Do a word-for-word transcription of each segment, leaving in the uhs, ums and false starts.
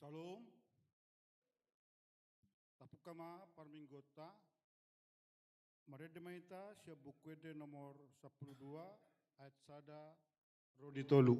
Syalom. Tapungka ma parmingguonta. Marende ma hita sian Buku Ende nomor sampulu dua, ayat sada ro di tolu.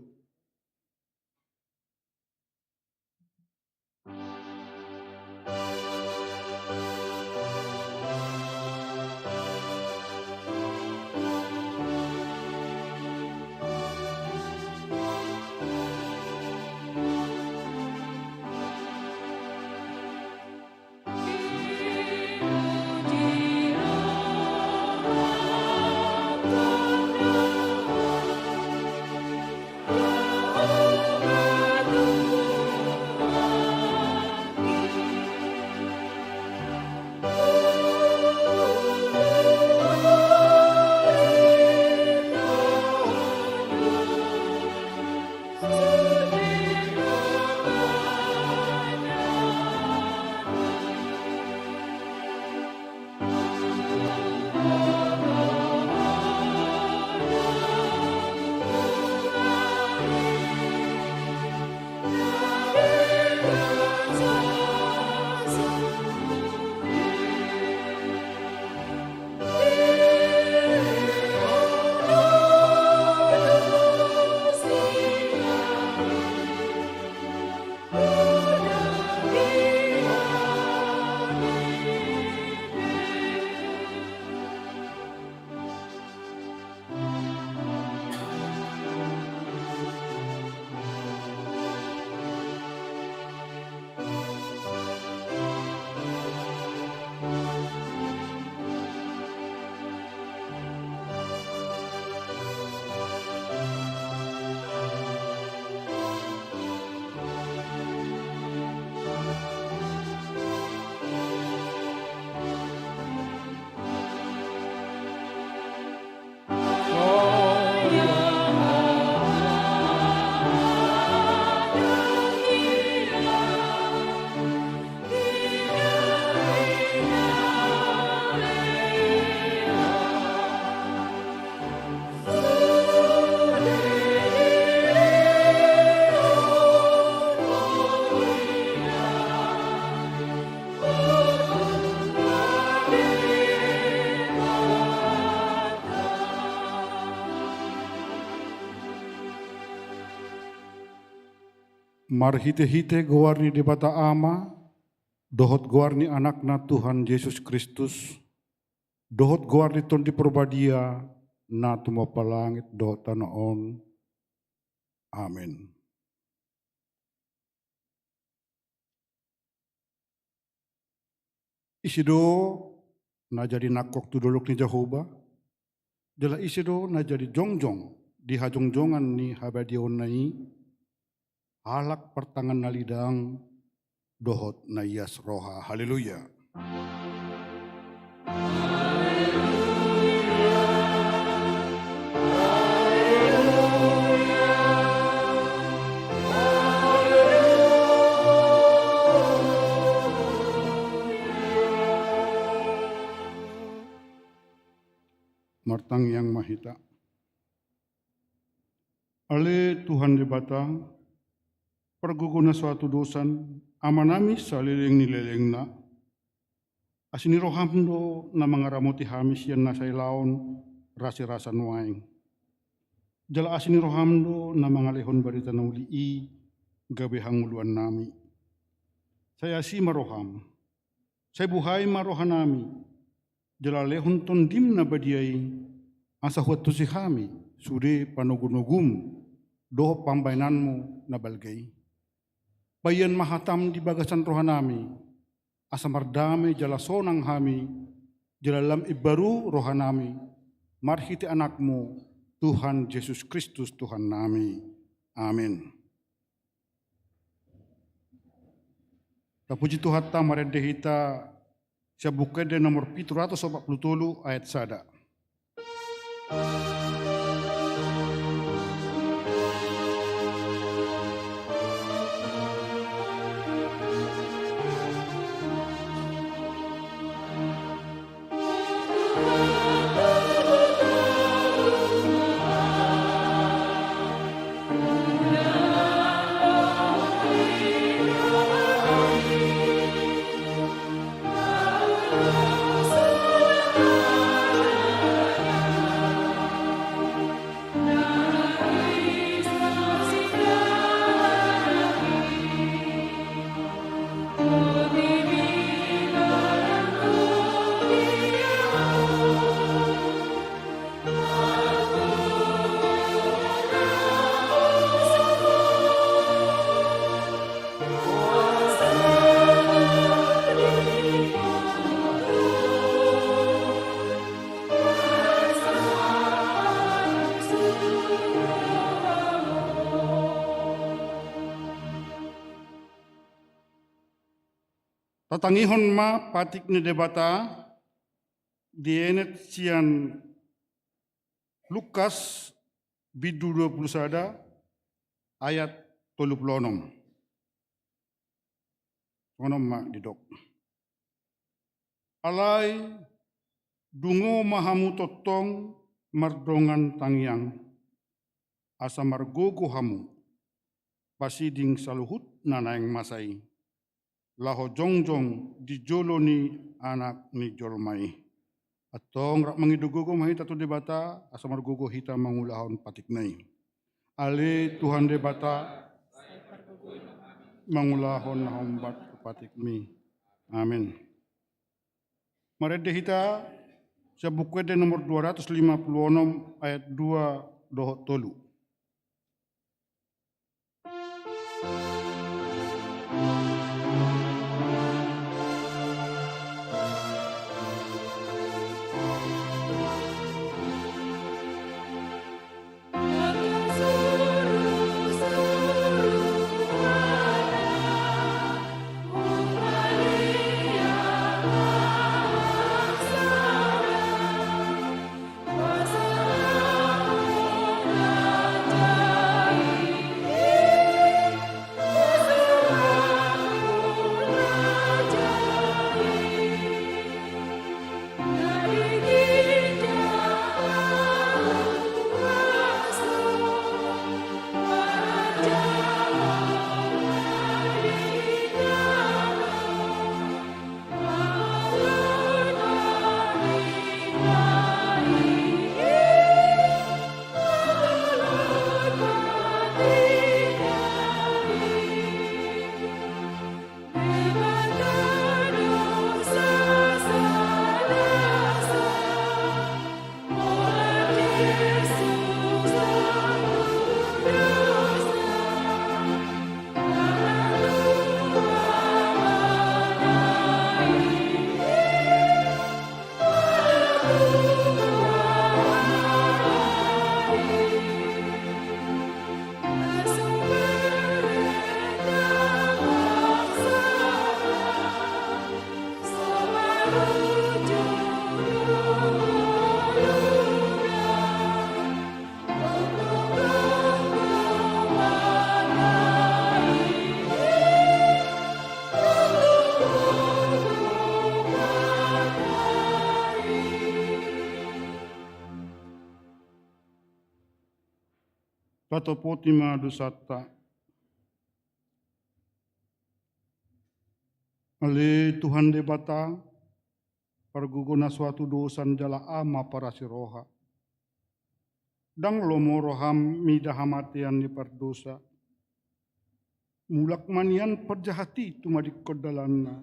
Marhitehite goar ni Debata Ama, dohot goar ni Anakna Tuhan Jesus Kristus, dohot goar ni Tondi Parbadia, na tumompa langit dohot tano on. Amen. Ise do na jadi nangkok tu dolok ni Jahowa? Jala ise do na jadi jongjong di hajongjongan ni habadiaonna i? Halak partangan na lidang dohot na ias roha. Haleluya. Martangiang ma hita. Ale Tuhan Debata, pargogo na so hatudosan, Amanami saleleng ni lelengna, asi ni roham do na mangaramoti hami sian na sailaon rasirasa nuaeng. Jala asi ni roham do na mangalehon barita na uli i gabe hangoluannami. Sai asi ma roham, sai buhai ma rohanami, jala lehon Tondim na badia i, asa huantusi hami sude panogunogum dohot pambahenanmu na balga i. Paihon ma hatam di bagasan rohanami, asa mardame jala sonang hami, jala lam imbaru rohanami, marhite Anakmu, Tuhan Jesus Kristus Tuhannami. Amen. Tapuji Tuhanta, marende hita sian Buku Ende nomor pitu ratus opat pulu tolu ayat sada. Tatangihon ma patik ni Debata dienet sian Lukas bindu dua pulu sada ayat tolu pulu onom. Songon on ma didok. Alai dungo ma hamu tongtong mardongan tangiang, asa margogo hamu pasiding saluhut na naeng masa i, laho jongjong di jolo ni Anak ni jolma i. Antong rap mangido gogo ma hita tu Debata, asa margogo hita mangulahon patikna i. Ale Tuhan Debata, mangulahon na hombar tu patikmi. Amen. Marende hita sian Buku Ende nomor dua ratus lima pulu onom ayat dua dohot tolu. Patopoti ma dosanta. Ale Tuhan Debata, pargogo na so hatudosan jala Ama parasi roha. Ndang lomo roham mida hamatean ni pardosa. Mulak ma nian parjahat i tumadingkon dalanna,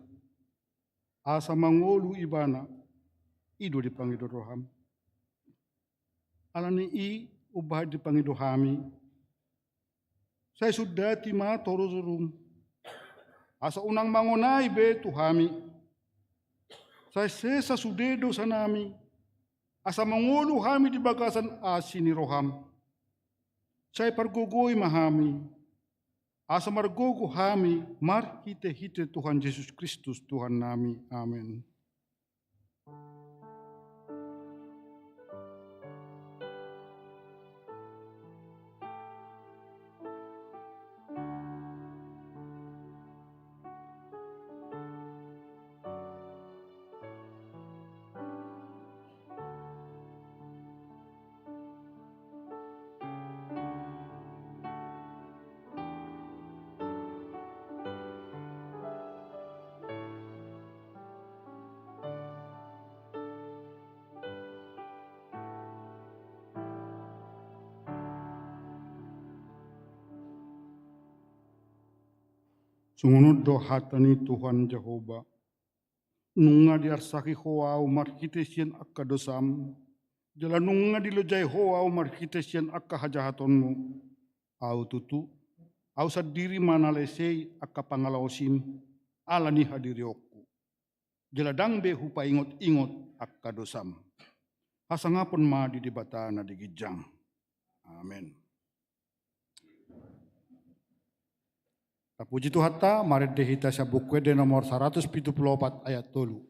asa mangolu ibana, i do dipangido roham. Alani i umbahen dipangido hami, sai sundati ma torutorum, asa unang mangonai be tu hami. Sai sesa sude dosanami, asa mangolu hami di bagasan asi ni roham. Sai pargogoi ma hami, asa margogo hami marhitehite Tuhan Jesus Kristus Tuhannami. Amen. Songon on do hata ni Tuhan Jahowa. Nunga diarsaki ho ahu marhite sian angka dosam, jala nunga dilojai ho ahu marhite sian angka hajahatonmu. Ahu tutu, ahu sandiri ma na lesei angka pangalaosim, ala ni hadirionku. Jala ndang be hupaingot-ingot angka dosam. Hasangapon ma di Debata na di ginjang. Amen. Tapuji Tuhanta, marende hita sian Buku Ende nomor saratus pitu pulu opat ayat tolu.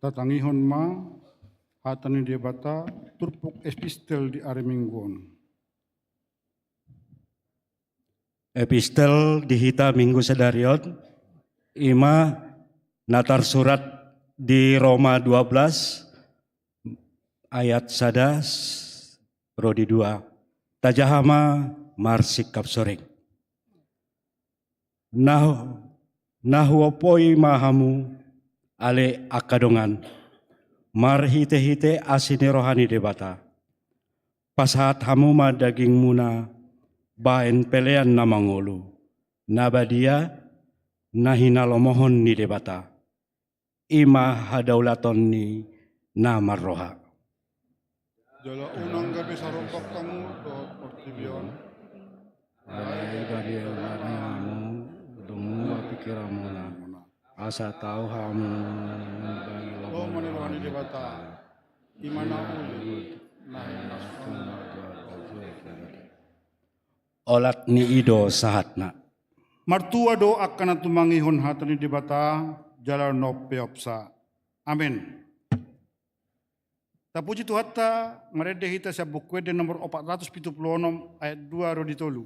Tatangihon ma hata ni Debata, turpuk epistel di ari Minggu on. Epistel di hita Minggu sadari on, i ma na tarsurat di Roma dua belas ayat sada ro di dua. Tajaha ma marsingkap soring. Na, na huompoi ma hamu, ale angka dongan, marhitehite asi ni roha ni Debata. Pasahat hamu ma dagingmuna baen pelean na mangolu, na badia, na hinalomohon ni Debata, i ma hadaulaton ni na marroha. Jala unang gabe sarombak hamu dohot portibi on. Alai gabe ular ni hamu domu ma pingkiranmuna. Asa tau hamu manimbangi lomo ni roha ni Debata. I ma na uli na hinasuna. Olat ni i do sahatna. Martua do angka na tumangihon hata ni Debata, jala na umpeopsa. Amen. Tapuji Tuhanta, marende hita sian Buku Ende nomor opat ratus pitu pulu onom ayat dua ro di tolu.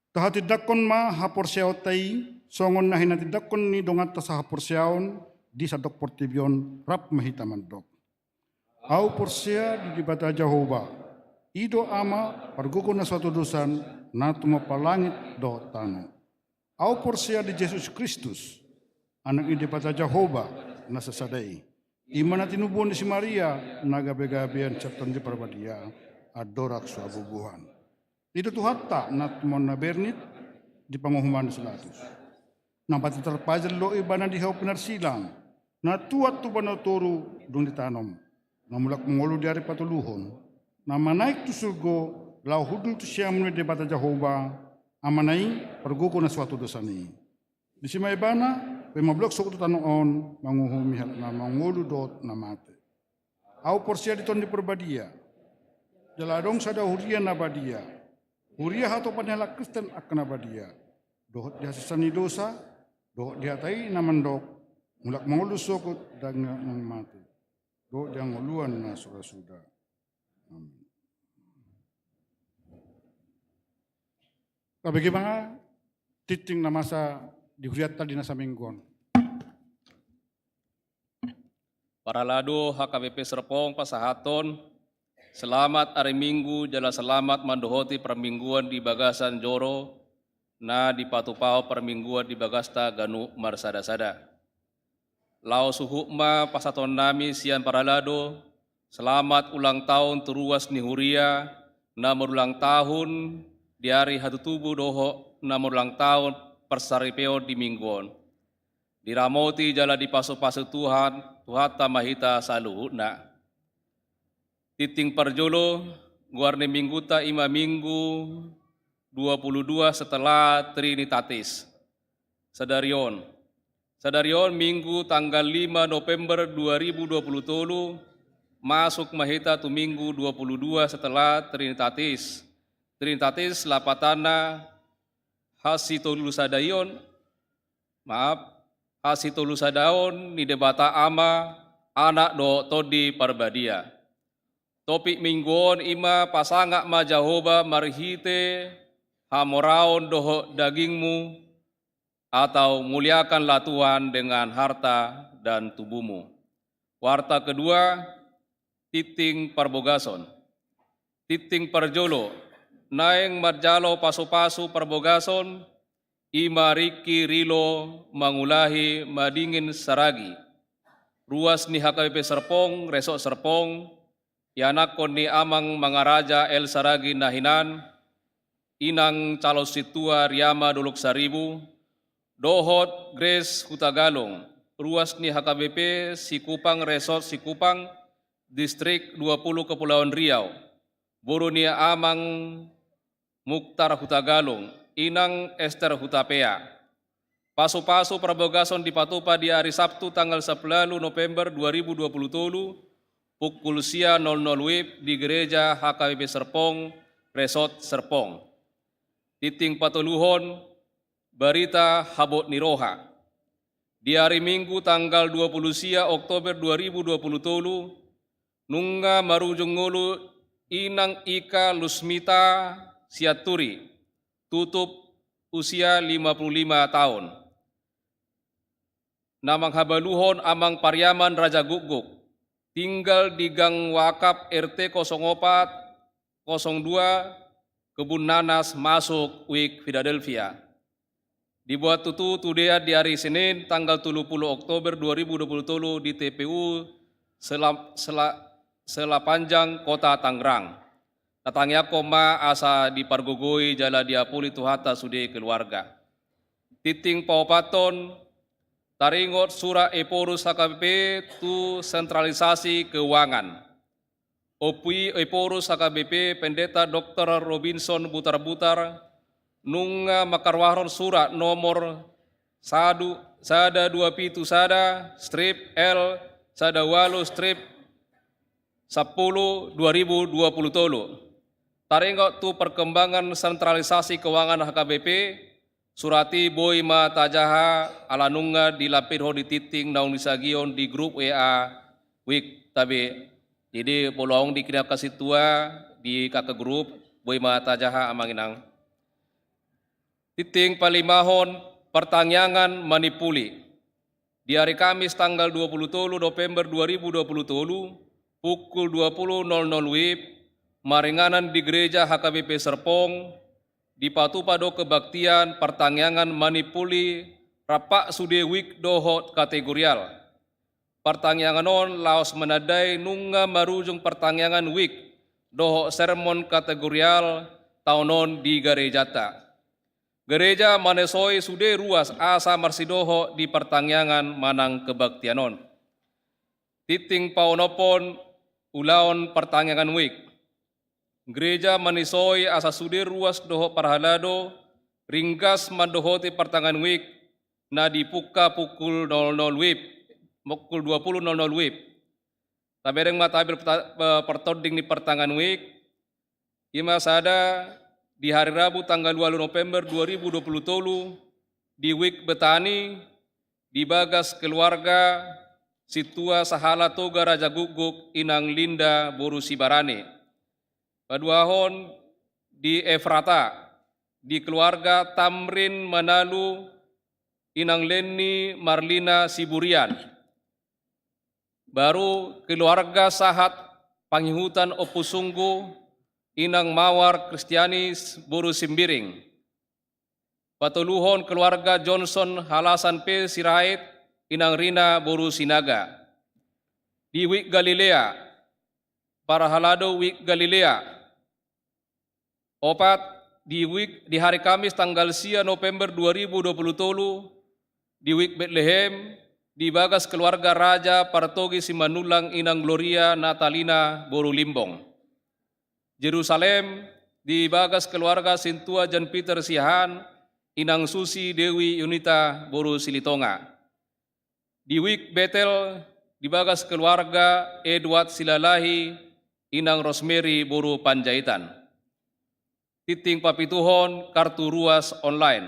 Tahatindangkon ma haporseaonta i, songon na hinatindangkon ni donganta sahaporseaon di sandok portibi on. Rap ma hita mandok. Ahu porsea di Debata Jahowa, i do Ama pargogo na so hatudosan, na tumompa langit dohot tano. Ahu porsea di Jesus Kristus, Anak ni Debata Jahowa na sasada i. I ma na tinubuhon ni si Maria na gabegabean sian Tondi Parbadia, andorang so habubuhan. I do Tuhanta na tumompa na bernit di panguhuman ni si Pilatus, na mate tarpajal do ibana di hau pinarsilang, na tuat tu banua toru dung ditanom, na mulak mangolu di ari patoluhon, na manaek tu surgo laho hundul tu siamun ni Debata Jahowa, Amana i, pargogo na so hatodosan i. Disi ma ibana, pe mambulag sogot tu tano on, manguhumi halak na mangolu dohot na mate. Ahu porsea di Tondi Parbadia, jala adong sada huria na badia, huria hatopan ni halak Kristen angka na badia, dohot di hasesaan ni dosa, dohot di hata i na mandok, mulak mangolu sogot di angka na mate, dohot di hangoluan na so ra suda. Amin. Tabege ma tingting na masa di hurianta di na saminggu on. Parhalado H K B P Serpong pasahathon selamat ari Minggu jala selamat mandohoti parmingguan di bagasan joro na dipatupahon parmingguan di bagasta ganup marsada-sada. Laho suhut ma pasahatonnami sian parhalado selamat ulang tahun tu ruas ni huria na marulang tahun di ari hatutubu dohot na marulang tahun parsaripeon di Minggu on. Diramoti jala dipasupasu Tuhan, Tuhanta ma hita saluhutna. Tingting parjolo, goar ni Mingguta i ma Minggu dua puluh dua setelah Trinitatis. Sadari on. Sadari on Minggu tanggal lima November dua ribu dua puluh tolu, masuk ma hita tu Minggu dua puluh dua setelah Trinitatis. Trinitatis lapatanna hasitolusadaion, maaf, hasitolusadaon ni Debata Ama, Anak dohot Tondi Parbadia. Topik Minggu on i ma pasangap ma Jahowa marhite hamoraon dohot dagingmu, atau muliakanlah Tuhan dengan harta dan tubuhmu. Warta kedua, tingting parbogason. Tingting parjolo, naeng manjalo pasupasu parbogason, i ma Riki Rilo Mangulahi Madingin Saragi, ruas ni H K B P Serpong, Resort Serpong, ianakhon ni Amang Mangaraja L Saragi na hinan, Inang Calon Sintua Riama Dolok Saribu, dohot Grace Hutagalung, ruas ni H K B P Sikupang, Resort Sikupang, Distrik dua puluh Kepulauan Riau, boru ni Amang Muktar Hutagalung, Inang Ester Hutapea. Pasupasu parbogason dipatupa di ari Sabtu tanggal sampulu ualu November dua ribu dua puluh tolu, pukul sia nol nol WIB di Gereja H K B P Serpong, Resort Serpong. Tingting patoluhon, barita habot ni roha. Di ari Minggu tanggal dua puluh sia Oktober dua ribu dua puluh tolu, nunga marujung ngolu Inang Ika Lusmita Sianturi, tutup usia lima puluh lima tahun. Na manghabaluhon Amang Pariaman Raja Gukguk, tinggal di Gang Wakaf R T kosong opat, kosong dua, Kebun Nanas, Masuk, WIB Philadelphia. Dibuat tutu tudean di ari Senin tanggal tolu pulu Oktober dua ribu dua puluh tolu di T P U Sela-, Sela-, Selapanjang, Kota Tangerang. Tatangiangkon ma asa dipargogoi jala diapuli Tuhanta sude keluarga. Tingting paopathon, taringot surat Ephorus H K B P tu sentralisasi keuangan. Ompu i Ephorus H K B P Pendeta Doktor Robinson Butarbutar, nunga mangkaruahon surat nomor sadu, sada dua pitu sada strip L sada ualu strip sampulu dua ribu dua puluh tolu. Taringot tu perkembangan sentralisasi keuangan H K B P, surat i boi ma tajaha ala nunga dilampirhon di tingting naung disagihon di grup W A WIB tabe. Jadi molo adong di angka sintua di angka grup, boi ma tajaha Amang Inang. Tingting palimahon, partangiangan manimpuli. Di ari Kamis tanggal dua puluh tolu November dua ribu dua puluh tolu, pukul dua puluh nol nol WIB, maringanan di Gereja H K B P Serpong, dipatupa do kebaktian partangiangan manimpuli rampak sude wijk dohot kategorial. Partangiangan on laos manandai nunga marujung partangiangan wijk dohot sermon kategorial taon on di garejanta. Gareja manisoi sude ruas asa marsidohot di partangiangan manang kebaktian on. Tingting paonomhon ulaon partangiangan wijk. Gareja manisoi asa sude ruas dohot parhalado ringgas mandohoti partangiangan wijk na dipungka pukul nol nol wib, pukul dua puluh nol nol wib. Tabereng ma tabel peta-, eh, partording ni partangiangan wijk, i ma sada di hari Rabu tanggal ualu November dua ribu dua puluh tolu di Wijk Betani, di bagas keluarga sintua sahala Toga Raja Gukguk, Inang Linda boru Sibarani. Paduahon di Efrata, di keluarga Tamrin Manalu, Inang Leni Marlina Siburian. Baru keluarga sahat pangihutan Ompu Sunggu, Inang Mawar Kristianis boru Simbiring. Patoluhon keluarga Johnson Halasan P Sirait, Inang Rina boru Sinaga. Di Wijk Galilea, parhalado Wijk Galilea. Opat, di wijk, di hari Kamis tanggal sia November dua ribu dua puluh tolu, di Wijk Betlehem, di bagas keluarga Raja Partogi Simanullang, Inang Gloria Natalina boru Limbong. Jerusalem, di bagas keluarga sintua Jan Peter Siahaan, Inang Susi Dewi Yunita boru Silitonga. Di Wijk Betel, di bagas keluarga Edward Silalahi, Inang Rosemary boru Panjaitan. Tingting papituhon, kartu ruas online.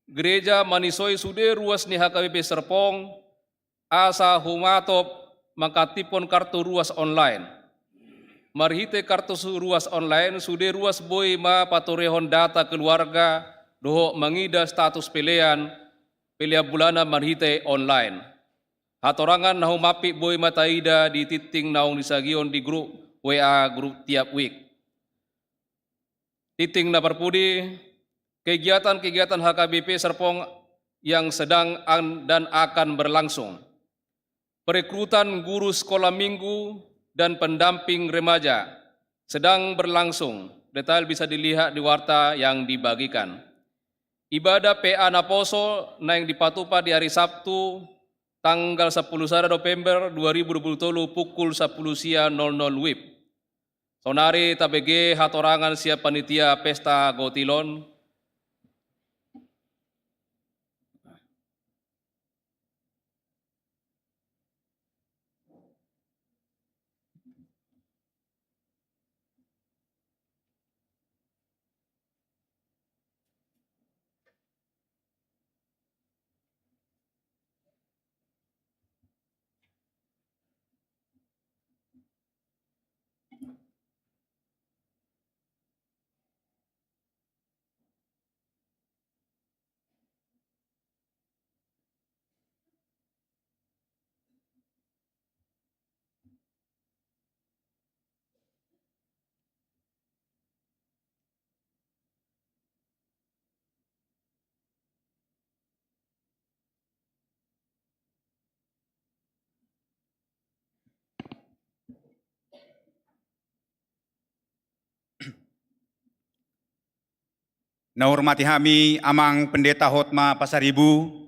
Gareja manisoi sude ruas ni H K B P Serpong asa humatop mangkatihon kartu ruas online. Marhite kartu su-, ruas online, sude ruas boi ma patorehon data keluarga dohot mangida status pelean, pelean bulanan marhite online. Hatorangan na humampit boi ma taida di tingting naung disagihon di grup W A grup tiap wijk. Tingting na parpudi, kegiatan-kegiatan H K B P Serpong yang sedang an-, dan akan berlangsung. Perekrutan guru sekolah minggu dan pendamping remaja sedang berlangsung. Detail bisa dilihat di warta yang dibagikan. Ibadah P A Naposo naeng dipatupa di hari Sabtu, tanggal sampulu sada November dua ribu dua puluh tolu, pukul sampulu sia nol nol wib. Saonari tabege hatorangan sian panitia Pesta Gotilon. Na hormati hami Amang Pendeta Hotma Pasaribu,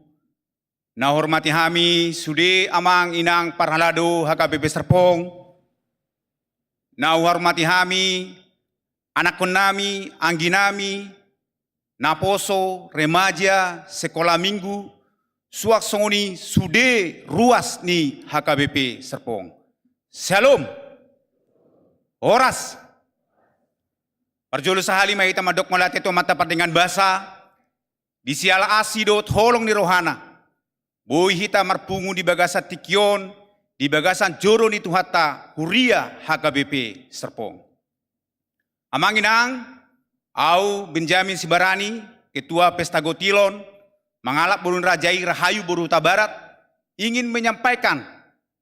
na hormati hami sude Amang Inang parhalado H K B P Serpong, na hormati hami anakkonnami, angginami, naposo, remaja, sekolah minggu, suang songon i sude ruas ni H K B P Serpong. Syalom. Horas. Parjolo sahali ma hita mandok mauliate tu Amanta pardenggan basa, di siala asi dohot holong ni rohana, boi hita marpungu di bagasan tingki on, di bagasan joro ni Tuhanta, huria H K B P Serpong. Amang inang, au Benjamin Sibarani, Ketua Pesta Gotilon, mangalap boru ni raja i Rahayu boru Hutabarat, ingin menyampaikan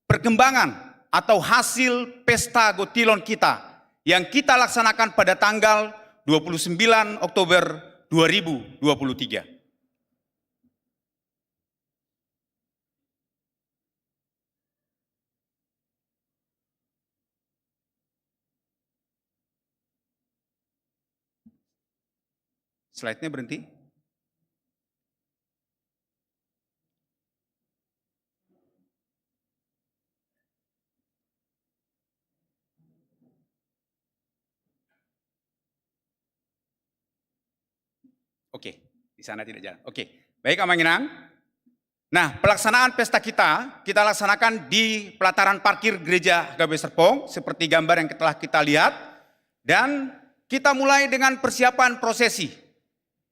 perkembangan atau hasil Pesta Gotilon kita yang kita laksanakan pada tanggal dua puluh sembilan Oktober dua ribu dua puluh tiga. Slide-nya berhenti. Oke, di sana tidak jalan. Oke, baik Amang Inang. Nah, pelaksanaan pesta kita, kita laksanakan di pelataran parkir Gereja H K B P Serpong, seperti gambar yang telah kita lihat. Dan kita mulai dengan persiapan prosesi.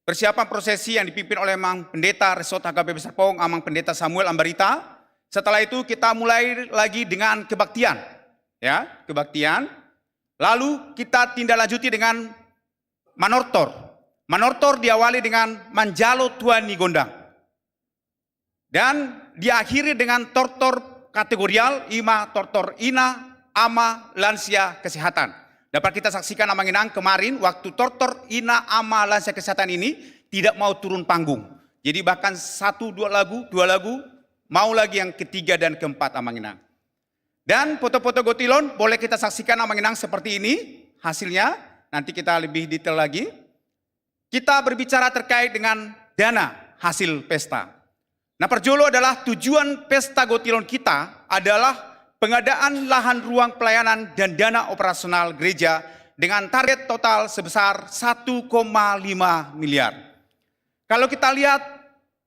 Persiapan prosesi yang dipimpin oleh Amang Pendeta Resort H K B P Serpong, Amang Pendeta Samuel Ambarita. Setelah itu kita mulai lagi dengan kebaktian. Ya, kebaktian. Lalu kita tindak lanjuti dengan manortor. Manortor diawali dengan manjalo tua ni gondang. Dan diakhiri dengan tortor kategorial, i ma tortor ina, ama, lansia, kesehatan. Dapat kita saksikan Amang Inang kemarin waktu tortor ina, ama, lansia, kesehatan ini tidak mau turun panggung. Jadi bahkan satu dua lagu, dua lagu, mau lagi yang ketiga dan keempat Amang Inang. Dan foto-foto gotilon boleh kita saksikan Amang Inang seperti ini hasilnya. Nanti kita lebih detail lagi. Kita berbicara terkait dengan dana hasil pesta. Nah, parjolo adalah tujuan pesta gotilon kita adalah pengadaan lahan ruang pelayanan dan dana operasional gereja dengan target total sebesar satu koma lima miliar. Kalau kita lihat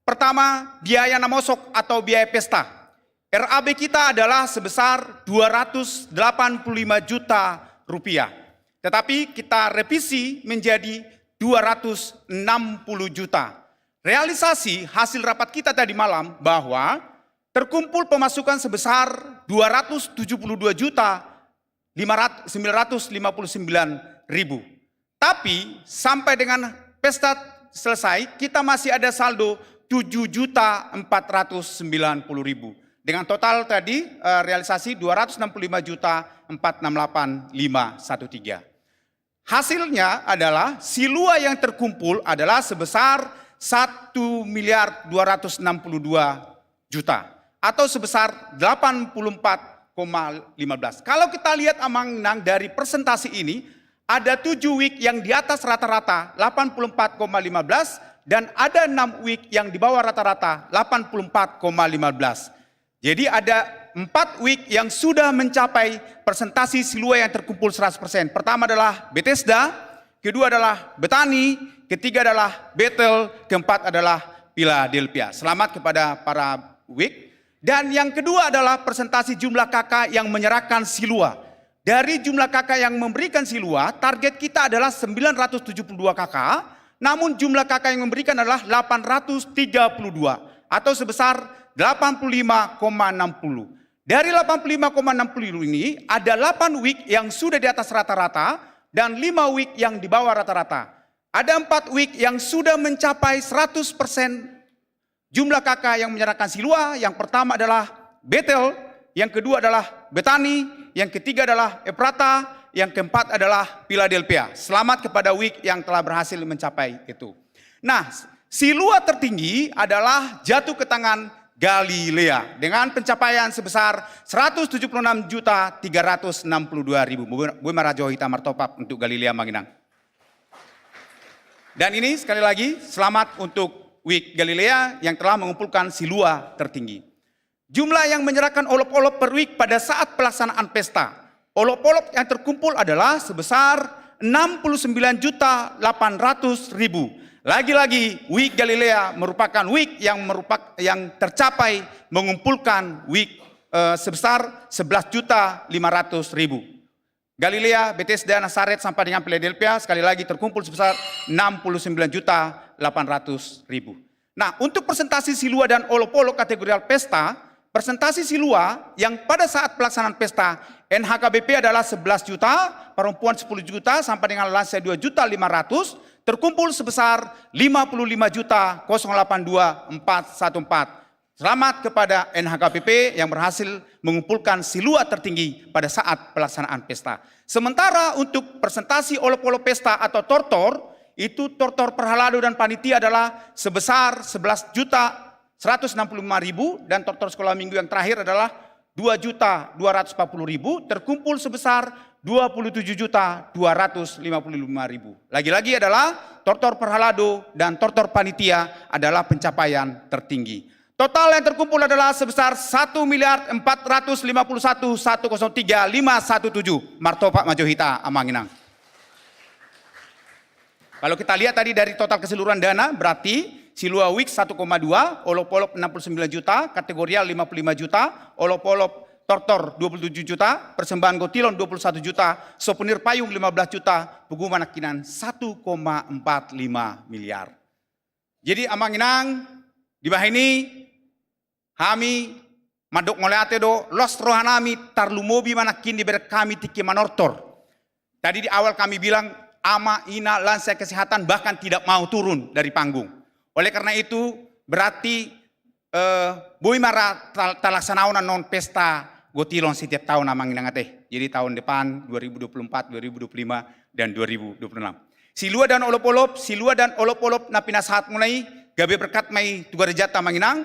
pertama, biaya na mosok atau biaya pesta. R A B kita adalah sebesar dua ratus delapan puluh lima juta rupiah. Tetapi kita revisi menjadi dua ratus enam puluh juta. Realisasi hasil rapat kita tadi malam bahwa terkumpul pemasukan sebesar dua ratus tujuh puluh dua juta lima ratus, sembilan ratus lima puluh sembilan ribu. Tapi sampai dengan pesta selesai, kita masih ada saldo tujuh juta empat ratus sembilan puluh ribu. Dengan total tadi, eh, realisasi dua ratus enam puluh lima juta empat enam delapan lima satu tiga. Hasilnya adalah silua yang terkumpul adalah sebesar satu miliar dua ratus enam puluh dua juta atau sebesar delapan puluh empat koma lima belas. Kalau kita lihat Amang Inang dari persentase ini, ada tujuh week yang di atas rata-rata delapan puluh empat koma lima belas dan ada enam week yang di bawah rata-rata delapan puluh empat koma lima belas. Jadi ada empat week yang sudah mencapai persentase silua yang terkumpul seratus persen. Pertama adalah Bethesda, kedua adalah Betani, ketiga adalah Betel, keempat adalah Philadelphia. Selamat kepada para week. Dan yang kedua adalah persentase jumlah K K yang menyerahkan silua. Dari jumlah K K yang memberikan silua, target kita adalah sembilan ratus tujuh puluh dua K K, namun jumlah K K yang memberikan adalah delapan ratus tiga puluh dua atau sebesar delapan puluh lima koma enam puluh. Dari delapan puluh lima koma enam puluh ini, ada delapan week yang sudah di atas rata-rata dan lima week yang di bawah rata-rata. Ada empat week yang sudah mencapai seratus persen jumlah K K yang menyerahkan silua. Yang pertama adalah Betel, yang kedua adalah Betani, yang ketiga adalah Efrata, yang keempat adalah Philadelphia. Selamat kepada week yang telah berhasil mencapai itu. Nah, silua tertinggi adalah jatuh ke tangan Galilea dengan pencapaian sebesar seratus tujuh puluh enam juta tiga ratus enam puluh dua ribu. Boi ma raja hita martopap untuk Galilea Amang Inang. Dan ini sekali lagi selamat untuk week Galilea yang telah mengumpulkan silua tertinggi. Jumlah yang menyerahkan olop-olop per week pada saat pelaksanaan pesta. Olop-olop yang terkumpul adalah sebesar enam puluh sembilan juta delapan ratus ribu. Lagi-lagi, week Galilea merupakan week yang merupak-, yang tercapai mengumpulkan week, eh, sebesar sebelas juta lima ratus ribu. Galilea, Bethesda, Nazaret, sampai dengan Philadelphia, sekali lagi terkumpul sebesar enam puluh sembilan juta delapan ratus ribu. Nah, untuk persentase silua dan olop-olop kategorial pesta, persentase silua yang pada saat pelaksanaan pesta N H K B P adalah sebelas juta, perempuan sepuluh juta, sampai dengan lansia dua juta lima ratus, terkumpul sebesar lima puluh lima juta kosong delapan dua empat satu empat. Selamat kepada N H K P P yang berhasil mengumpulkan silua tertinggi pada saat pelaksanaan pesta. Sementara untuk presentasi olop-olop pesta atau tortor, itu tortor parhalado dan panitia adalah sebesar sebelas juta seratus enam puluh lima ribu, dan tortor sekolah minggu yang terakhir adalah dua juta dua ratus empat puluh ribu, terkumpul sebesar dua puluh tujuh juta dua ratus lima puluh lima ribu. Lagi-lagi adalah tortor parhalado dan tortor panitia adalah pencapaian tertinggi. Total yang terkumpul adalah sebesar satu miliar empat ratus lima puluh satu satu kosong tiga lima satu tujuh. Martopak ma jo hita, Amang Inang. Kalau kita lihat tadi dari total keseluruhan dana, berarti silua wig satu koma dua, olop-olop enam puluh sembilan juta, kategorial lima puluh lima juta, olop-olop tortor dua puluh tujuh juta, persembahan gotilon dua puluh satu juta, souvenir payung lima belas juta, punguan nangkinan satu koma empat lima miliar. Jadi, Amang Inang, dibahen i hami mandok mauliate do, los rohanami, tarlumobi ma nangkin dibereng hami tingki manortor. Tadi di awal kami bilang, ama, ina, lansia, kesehatan bahkan tidak mau turun dari panggung. Oleh karena itu, berarti, eh, boi ma ra tal-, talaksanahon annon pesta gotilon setiap tahun, Amang Inang, ate. Jadi tahun depan, dua ribu dua puluh empat, dua ribu dua puluh lima, dan dua ribu dua puluh enam. Silua dan olop-olop, silua dan olop-olop na pinasahatmuna i, gabe berkat ma i tu garejanta, Amang Inang.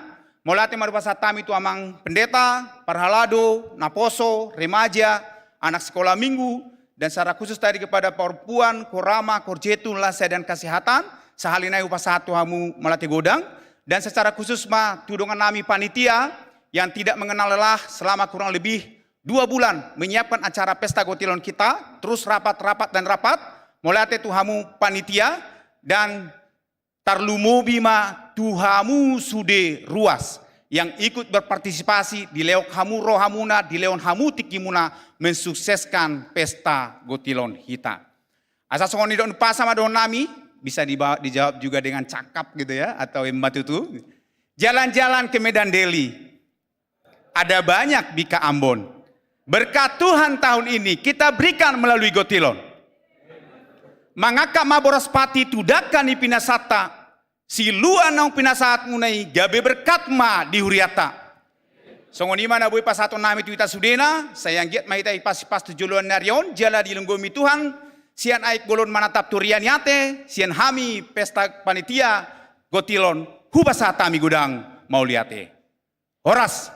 Mauliate ma hupasahat hami tu Amang Pendeta, parhalado, naposo, remaja, anak sekolah minggu, dan secara khusus tadi kepada parompuan, korama, korjetun, lansia, dan kesehatan. Sahali nai hupasahat tu hamu mauliate godang. Dan secara khusus ma tu dongannami panitia yang tidak mengenal lelah selama kurang lebih dua bulan menyiapkan acara pesta gotilon kita, terus rapat, rapat, dan rapat. Mauliate tu hamu panitia, dan tarlumobi ma tu hamu sude ruas yang ikut berpartisipasi, dilehon hamu rohamuna, dilehon hamu tingkimuna mensukseskan pesta gotilon hita. Asa songon nidok ni umpasa ma dohononnami, bisa diba-, dijawab juga dengan cakap gitu ya, atau emma tutu. Jalan-jalan ke Medan Daily. Ada banyak bika Ambon. Berkat Tuhan tahun ini kita berikan melalui gotilon. Mangangkat ma boras pati tu dangka ni pinasanta, silua naung pinasahatmuna i gabe berkat ma di hurianta. Songon i ma na boi pasahatonnami tu hita sudena, sai anggiat ma hita ipasipas tu joloan ni ari on, jala dilenggomi Tuhan, sian aek bolon manatap tu huria ni ate, sian hami pesta panitia gotilon, hupasahat hami godang mauliate. Horas.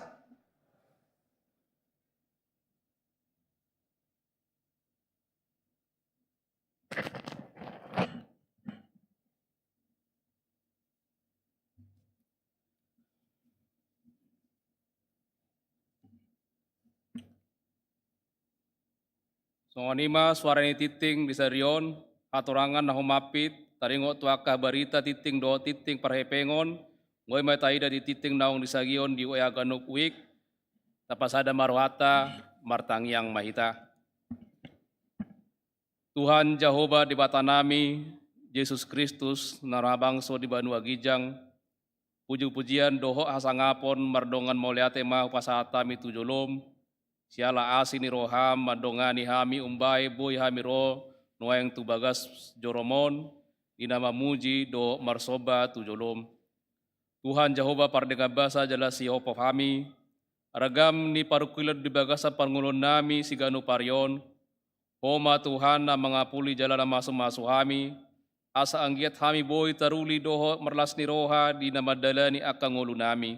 Songon i ma suara ni tingting di sadari on, hatorangan na humampit, taringot tu angka barita tingting dohot tingting parhepengon, boi ma taida di tingting naung disagion di W A ganup wik, tapasada ma rohanta, martangiang ma hita. Tuhan Jahowa Debatanami, Jesus Kristus, na roha bangso di banua ginjang, puji-pujian dohot hasangapon mardongan mauliate ma hupasahat hami tu jolom, siala asi ni roham mandongani hami umbahen boi hami ro nuaeng tu bagas joroMon, di na mamuji dohot marsomba tu jolom. Tuhan Jahowa pardenggan basa jala sihophop hami, ragam ni parungkilon di bagasan parngoluonnami siganup ari on, Ho ma Tuhan na mangapuli jala na mamasu-masu hami, asa anggiat hami boi taruli dohot marlas ni roha di na mandalani angka ngolunami.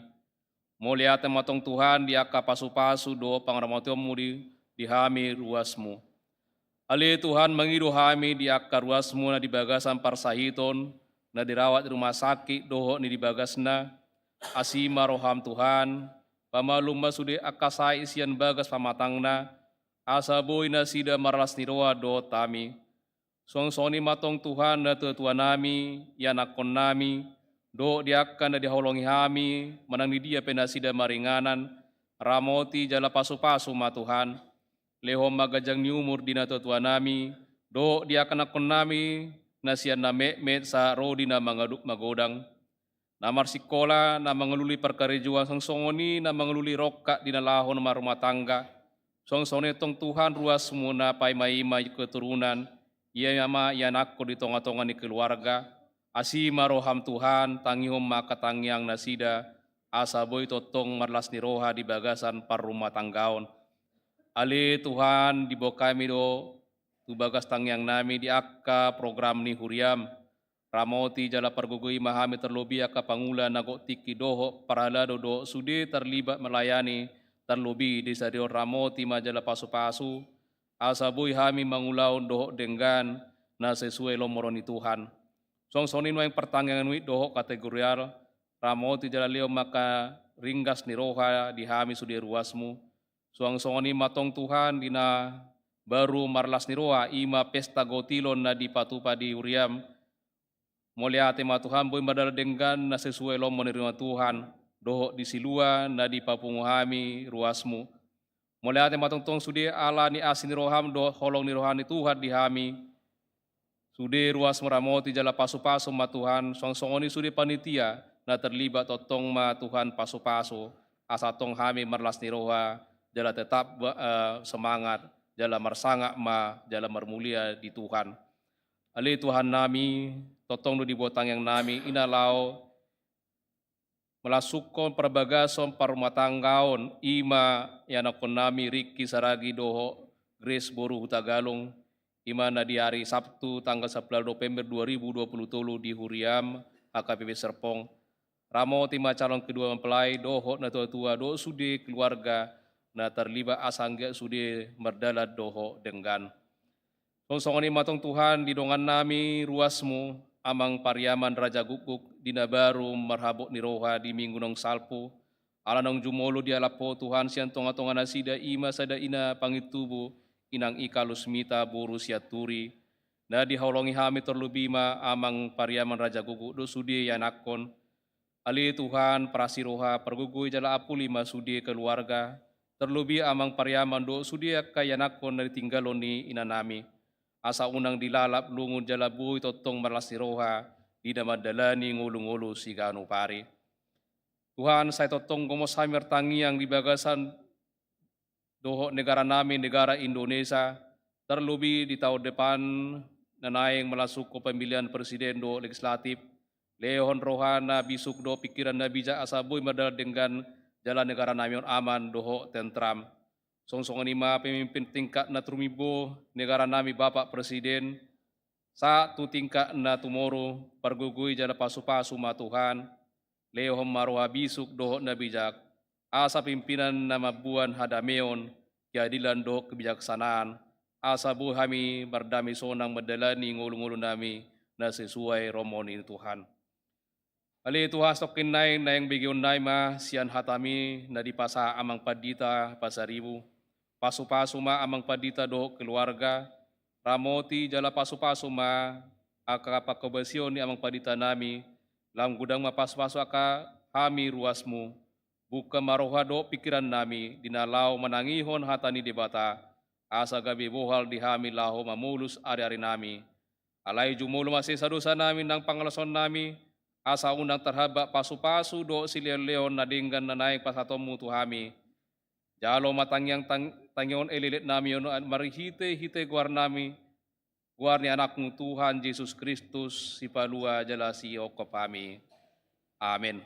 Mauliate ma tong Tuhan di angka pasu-pasu dohot pangaramotionMu di, di hami ruasMu. Ale Tuhan, mangido hami di angka ruasMu na di bagasan parsahiton, na dirawat di rumah sakit dohot ni di bagasna, asi ma roham Tuhan, pamalum ma sude angka sahit sian bagas pamatangna, asa boi nasida marlas ni roha dohot hami. Suang songon i ma tong Tuhan natua-tuanami, ianakkonnami, dohot di angka na dihaholongi hami, manang di dia pe nasida maringanan, ramoti jala pasu-pasu ma Tuhan. Lehon ma ganjang ni umur di natua-tuanami, dohot di angka anakkonnami, na sian na metmet sahat ro di na mangadopi magodang. Na marsikola, na mangalului parkarejoan, suang songon i na mangalului rongkap di na laho marrumah tangga. Suang songon i tong Tuhan ruasMu na paima-ima keturunan, ia ma ianakkon di tonga-tonga ni keluarga. Asi ma roham Tuhan, tangihon ma angka tangiang nasida, asa boi tongtong marlas ni roha di bagasan parrumatanggaon. Ale Tuhan, diboan hami do tu bagas tangiangnami di angka program ni huriam. Ramoti jala pargogoi ma hami, terlobi angka pangula na gok tingki dohot parhalado dohot sude terlibat melayani, terlobi di sadari on. Ramoti ma jala pasupasu, asa boi hami mangulahon dohot denggan na sesuai lomo ni Tuhan. Suang songon i nuaeng partangiangan unit dohot kategorial, ramoti jala lehon ma angka ringgas ni roha di hami sude ruasmu. Suang songon i ma tong Tuhan, di na baru marlas ni roha, i ma pesta gotilon na dipatupa di huriam. Mauliate ma Tuhan, boi mardalan denggan na sesuai lomo ni roha Tuhan, dohot di silua na dipapungu hami ruasmu. Mauliate ma tongtong sude ala ni asi ni roham dohot holong ni roha ni Tuhan di hami. Sude ruasmu, ramoti jala pasupasu ma Tuhan, suang songon i sude panitia na terlibat, tongtong ma Tuhan pasupasu, asa tong hami marlas ni roha, jala tetap, eh, semangat, jala marsangap ma, jala marmulia di Tuhan. Ale Tuhannami, tongtong do diboan tangiangnami, i na laho melangsungkon parbagason parrumatanggaon, i ma ianakkonnami Riki Saragi dohot Grace boru Hutagalung, i ma na di ari Sabtu tanggal sampulu November dua ribu dua puluh tolu di huriam H K P P Serpong. Ramoti ma calon kedua mempelai dohot natuatua dohot sude keluarga na terlibat, asa anggiat sude mardalan dohot denggan. Suang songon i ma tong Tuhan, di dongannami ruasmu, Amang Pariaman Raja Gukguk, di na baru marhabot ni roha di Minggu naung salpu, ala naung jumolo dialap Ho Tuhan sian tongatonga nasida, i ma sada ina pangintubu, inang i Kalusmita boru Sianturi, na dihaholongi hami, terlobi ma Amang Pariaman Raja Gukguk dohot sude ianakkon. Ale Tuhan, parasi roha, pargogoi jala apuli ma sude keluarga, terlobi Amang Pariaman dohot sude angka ianakkon na ditinggalhon ni inanami. Asa unang dilalap lungun jala boi tongtong marlas ni roha di na mandalani ngolungolu siganup ari. Tuhan, sai tongtong gomos hami martangiang di bagasan dohot negaranami, negara Indonesia, terlobi di taon depan na naeng melangsungkon pemilihan presiden dohot legislatif, lehon roha na bisuk dohot pingkiran na bijak asa boi mardalan denggan jala negaranami on aman dohot tentram. Suang songon i ma pemimpin tingkat na tumimbo negaranami, Bapak Presiden, sahat tu tingkat na tumoru, pargogoi jala pasupasu ma Tuhan, lehon ma roha bisuk dohot na bijak, asa pimpinan na mamboan hadameon, keadilan dohot kebijaksanaan, asa boi hami mardame sonang mandalani ngolungolunami na sesuai lomo ni Tuhan. Ale Tuhan, satongkin nai naeng begeonnami ma sian hatami na dipasahat Amang Pandita Pasaribu. Pasupasu ma Amang Pandita dohot keluarga, ramoti jala pasupasu ma angka panghobasion ni Amang Panditanami, lam godang ma pasupasu angka hami ruasmu, buka ma roha dohot pingkirannami di na laho manangihon hata ni Debata, asa gabe bohal di hami laho mamolus ariarinami. Alai jumolo ma sesa dosanami nang pangalaosaonnami, asa unang tarhambat pasupasu dohot silehonlehon na denggan na naeng pasahatonmu tu hami. Jalo ma tangiang tang-, tangiangon elekeleknami on marhitehite goarnami, goar ni Anakmu Tuhan Jesus Kristus, Sipalua jala Sihophop hami. Amen.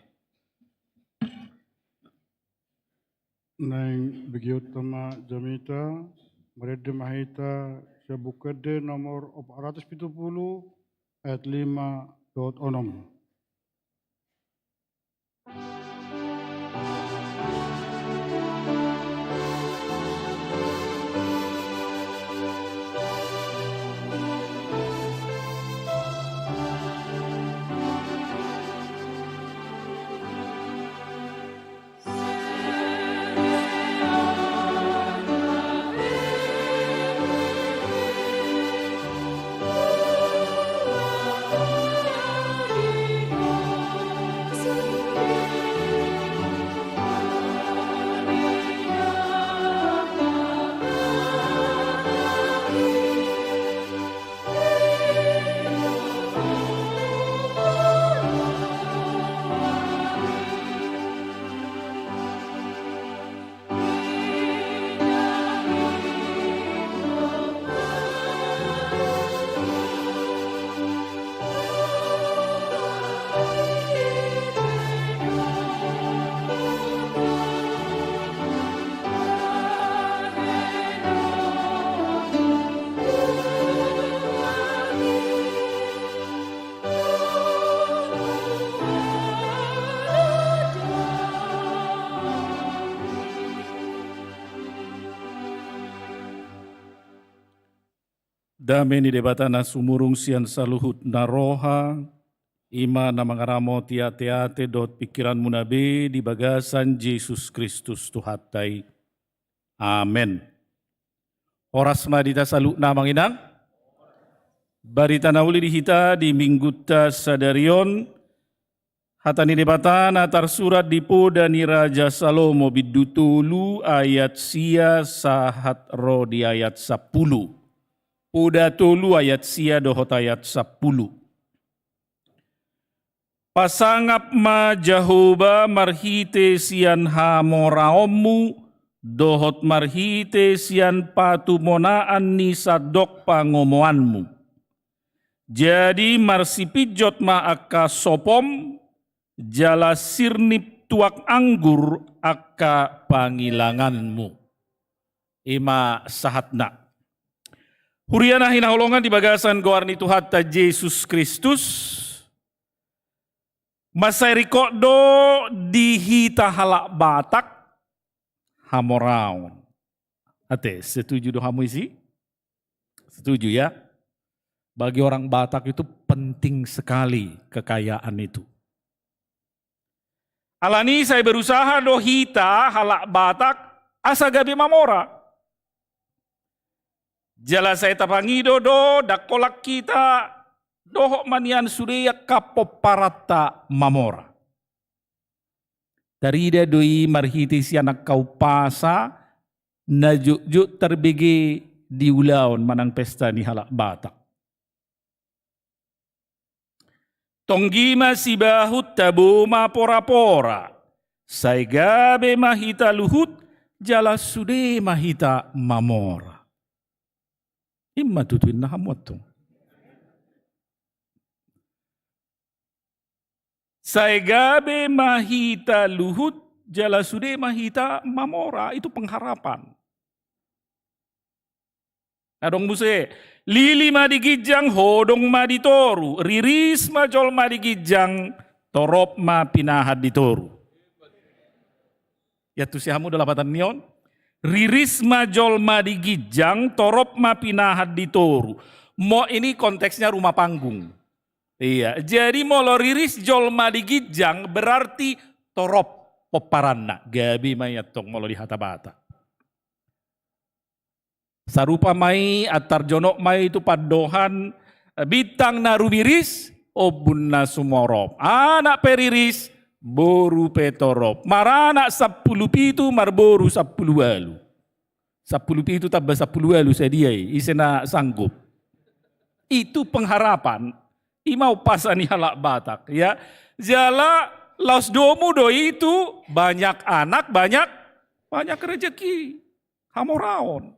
Naeng begeonta ma jamita, marende ma hita sian Buku Ende nomor opat ratus pitu pulu, ayat lima dohot onom. Dame ni Debata na sumurung sian saluhut na roha, i ma na mangaramoti ateate dohot pingkiranmuna be di bagasan Jesus Kristus Tuhanta i. Amen. Horas ma di hita saluhutna, Amang Inang. Barita na uli di hita di Minggunta sadari on, hata ni Debata na tarsurat di Poda ni Raja Salomo bindu tolu ayat sia sahat ro di ayat sampulu. Poda tolu ayat sia dohot ayat sampulu. Pasangap ma Jahowa marhite sian hamoraonmu, dohot marhite sian patumonaan ni sandok pangomoanmu. Jadi marsipinjot ma angka sopom, jala sirnip tuak anggur angka pangilanganmu. I ma sahatna. Huria na hinaholongan di bagasan goar ni Tuhanta Jesus Kristus, mansai ringkot do di hita halak Batak hamoraon. Ate, setuju do hamu disi? Setuju, ya? Bagi orang Batak itu penting sekali kekayaan itu. Alani i sai berusaha do hita halak Batak asa gabe mamora. Jala sai tapangido do, ndang holan hita dohot ma nian sude angka pomparanta mamora. Tarida do i marhite sian angka umpasa na jotjot tarbege di ulaon manang pesta ni halak Batak. Tonggi ma sibahut, tabo ma porapora, sai gabe ma hita luhut, jala sude ma hita mamora. I ma tutu inna hamu antong. Sai gabe ma hita luhut, jala sude ma hita mamora. Itu pengharapan. Adong muse, lili ma di ginjang, hodong ma di toru, riris ma jolma di ginjang, torop ma pinahan di toru. Iantusi hamu do lapatan ni on? Riris ma jolma di ginjang, torop ma pinahan di toru. Mo, ini konteksnya rumah panggung. Iya, jadi molo riris jolma di ginjang berarti torop pomparanna. Gabe ma i antong molo di hata Batak. Sarupa ma i, antar jonok ma i tu pandohan, eh, bintang na rumiris, ombun na sumorop. Anak pe riris, boru pe torop. Maranak sampulu pitu, marboru sampulu ualu. Sampulu pitu tamba sampulu ualu sadia i, ise na sanggup? Itu pengharapan, i ma umpasa ni halak Batak, ya. Jala laos domu do i tu banyak anak, banyak, banyak rezeki. Hamoraon.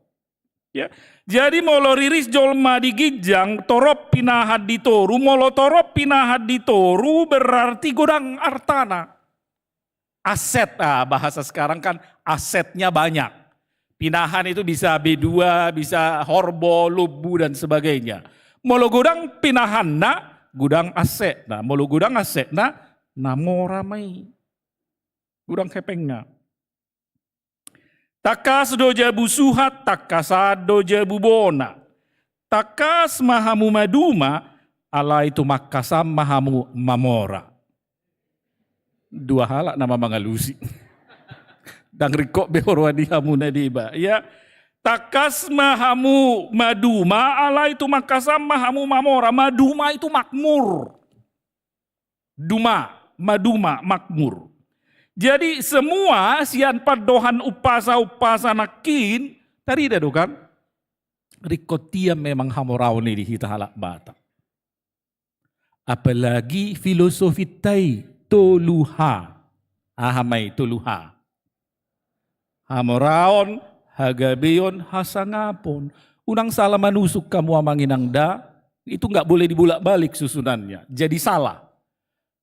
Ya. Jadi molo riris jolma di ginjang, torop pinahan di toru, molo torop pinahan di toru berarti godang artana. Aset, ah, bahasa sekarang kan asetnya banyak. Pinahan itu bisa B dua, bisa horbo, lombu, dan sebagainya. Molo godang pinahanna, godang asetna. Molo godang asetna, na mora ma i. Godang hepengna. Tangkas do jabu suhat, tangkasan do jabu bona. Tangkas ma hamu maduma, alai tumangkasan ma hamu mamora. Dua halak nama mangalusi. Ndang ringkot be huroha di hamu na deba. Ya, tangkas ma hamu maduma, alai tumangkasan ma hamu mamora. Maduma itu makmur. Duma, maduma, makmur. Jadi semua sian pandohan umpasa-umpasa nangkin, tarida do kan? Ringkot ia memang hamoraon i di hita halak Batak. Apalagi filosofinta i tolu H. Aha ma i tolu H? Hamoraon, hagabeon, hasangapon. Unang salah manusuk hamu amang inang da, itu nggak boleh dibolak-balik susunannya. Jadi salah.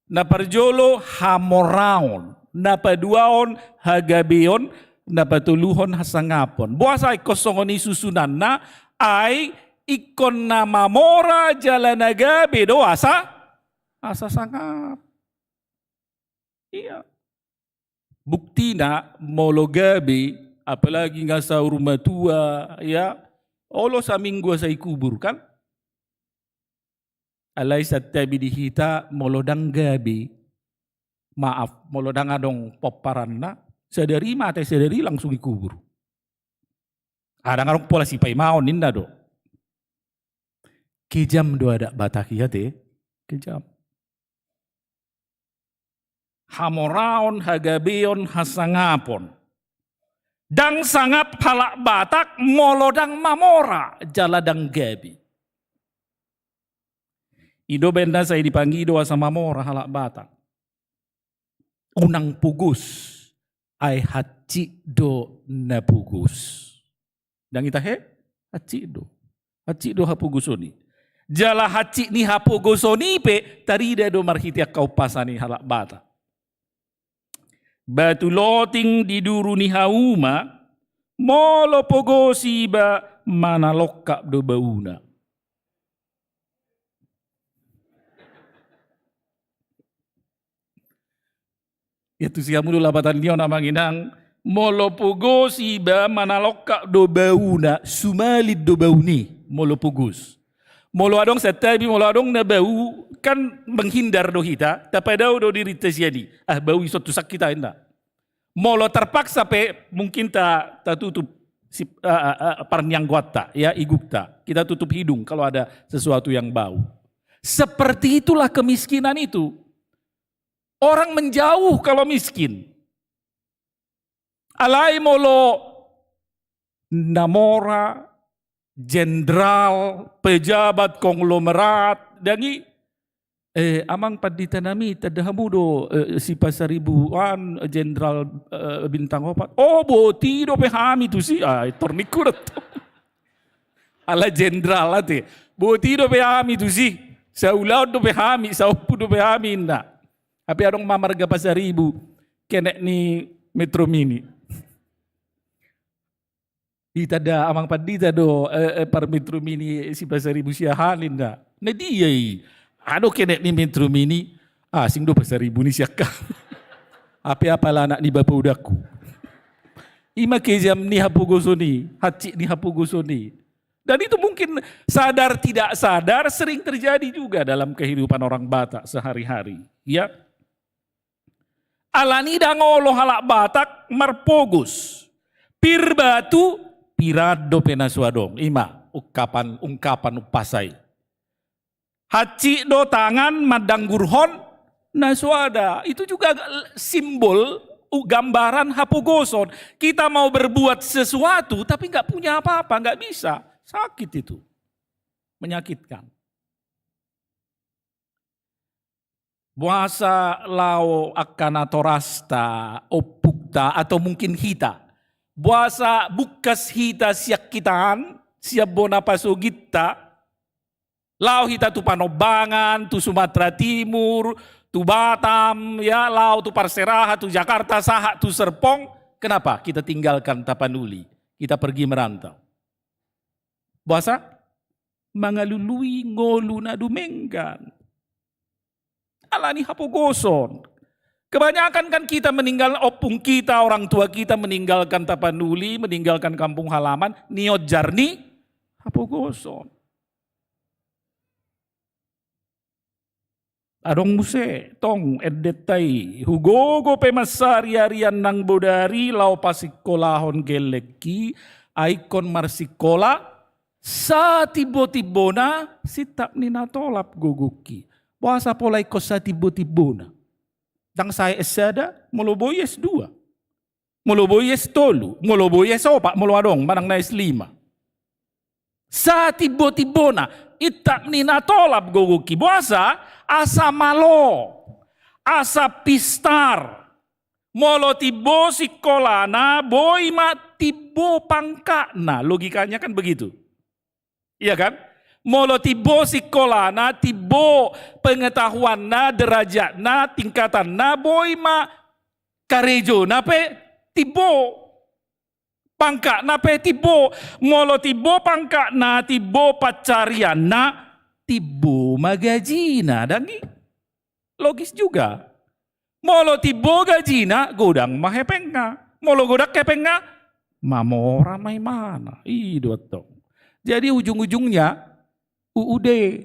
Na parjolo hamoraon, na paduaon hagabeon, na patoluhon hasangapon. Boasa ingkon songon i susunanna, ai ingkon na mamora jala na gabe do asa, asa sangap. Iya. Buktina molo gabe, apalagi nga saur matua, ya, Olo saminggu asa ikubur kan? Alai santabi di hita molo ndang gabe, maaf, molo ndang adong pomparanna, sadari mate sadari langsung ikubur. Ndang adong pola sipaimaon ninna do. Kejam do adat Batak i ate, kejam. Hamoraon, hagabeon, hasangapon. Ndang sangap halak Batak molo ndang mamora jala ndang gabe. I do baen na sai dipangido asa mamora halak Batak. Unang pogos, ai hansit do na pogos. Ndang i tahe? Hansit do. Hansit do hapogoson i. Jala hansit ni hapogoson i pe tarida do marhite angka umpasa ni halak Batak. Batu loting di duru ni hauma, molo pogos iba manalongkap do bauna. Ia tusi hamu do lapatan ni on amang inang, molo pogos iba manalongkap do bauna, sumalin do bauna i molo pogos. Molo adong santabi, molo adong na bau, kan menghindar do hita, tapadao do dirinta sian i. Ah, bau i songon tu sangkit aja inna. Molo terpaksa pe mungkin ta, tatutup si, a, a, a, parnianggoanta, ya, igukta. Kita tutup hidung kalau ada sesuatu yang bau. Seperti itulah kemiskinan itu. Orang menjauh kalau miskin. Alai molo na mora, jenderal, pejabat, konglomerat, ndang i, eh, amang pandita nami, tanda hamu do, eh, si Pasaribu an, jenderal, eh, bintang opat. Oh, boti dope hami tusi. Ah, tor ningku do tong. Ala jenderal ate. Boti dope hami tusi. Saulaon dope hami, saompu dope hami inna. Hape adong ma marga Pasaribu, kenek ni Metro Mini. Ditanda amang pandita do, eh, eh, par Metro Mini si Pasaribu siahaan inna. Na dia i? Adong kenek ni Metro Mini, asing do Pasaribu ni sian hami. Hape apala anak ni bapa udangku. I ma kejam ni hapogoson i, hansit ni hapogoson i. Dan itu mungkin sadar tidak sadar sering terjadi juga dalam kehidupan orang Batak sehari-hari, ya. Alani ndang olo halak Batak marpogos. Pir batu, piran dope na so adong. I ma ungkapan, ungkapan umpasa i. Hansit do tangan mandanggurhon na so ada. Itu juga simbol, u-, gambaran hapogoson. Kita mau berbuat sesuatu, tapi nggak punya apa-apa, nggak bisa. Sakit itu. Menyakitkan. Boasa laho angka natorasta, ompungta, atau mungkin hita. Boasa bungkas hita sian hita an, sian bona pasogitta, laho hita tu Panombangan, tu Sumatera Timur, tu Batam, ya, laho tu Parserahan, tu Jakarta, sahat tu Serpong. Kenapa kita tinggalkan Tapanuli? Kita pergi merantau. Boasa? Mangalului ngolu na dumenggan. Alani hapogoson. Kebanyakan kan kita meninggal, ompung kita, orang tua kita meninggalkan Tapanuli, meninggalkan kampung halaman, nionjar ni hapogoson. Adong muse tong endenta i, hugogo pe mansari arian nang bodari laho pasingkolahon gellengki, ai ingkon marsingkola, satimbotimbona sintap ni na tolap gogongki. Boasa pola ingkon satimbotimbona? Ndang sae S sada, molo boi S dua. Molo boi S tolu, molo boi S opat, molo adong manang na S lima. Satimbotimbona, intap ni na tolap gogongki. Boasa? Asa malo, asa pistar. Molo timbo singkolana, boi ma timbo pangkatna. Logikanya kan begitu. Iya kan? Molo timbo singkolana, timbo pengetahuanna, derajatna, tingkatanna, boi ma karejona pe timbo. Pangkatna pe timbo. Molo timbo pangkatna, timbo pansarianna, timbo ma gajina. Ndang i? Logis juga. Molo timbo gajina, godang ma hepengna. Molo godang hepengna, mamora ma ibana. I do antong. Jadi ujung-ujungnya U U D.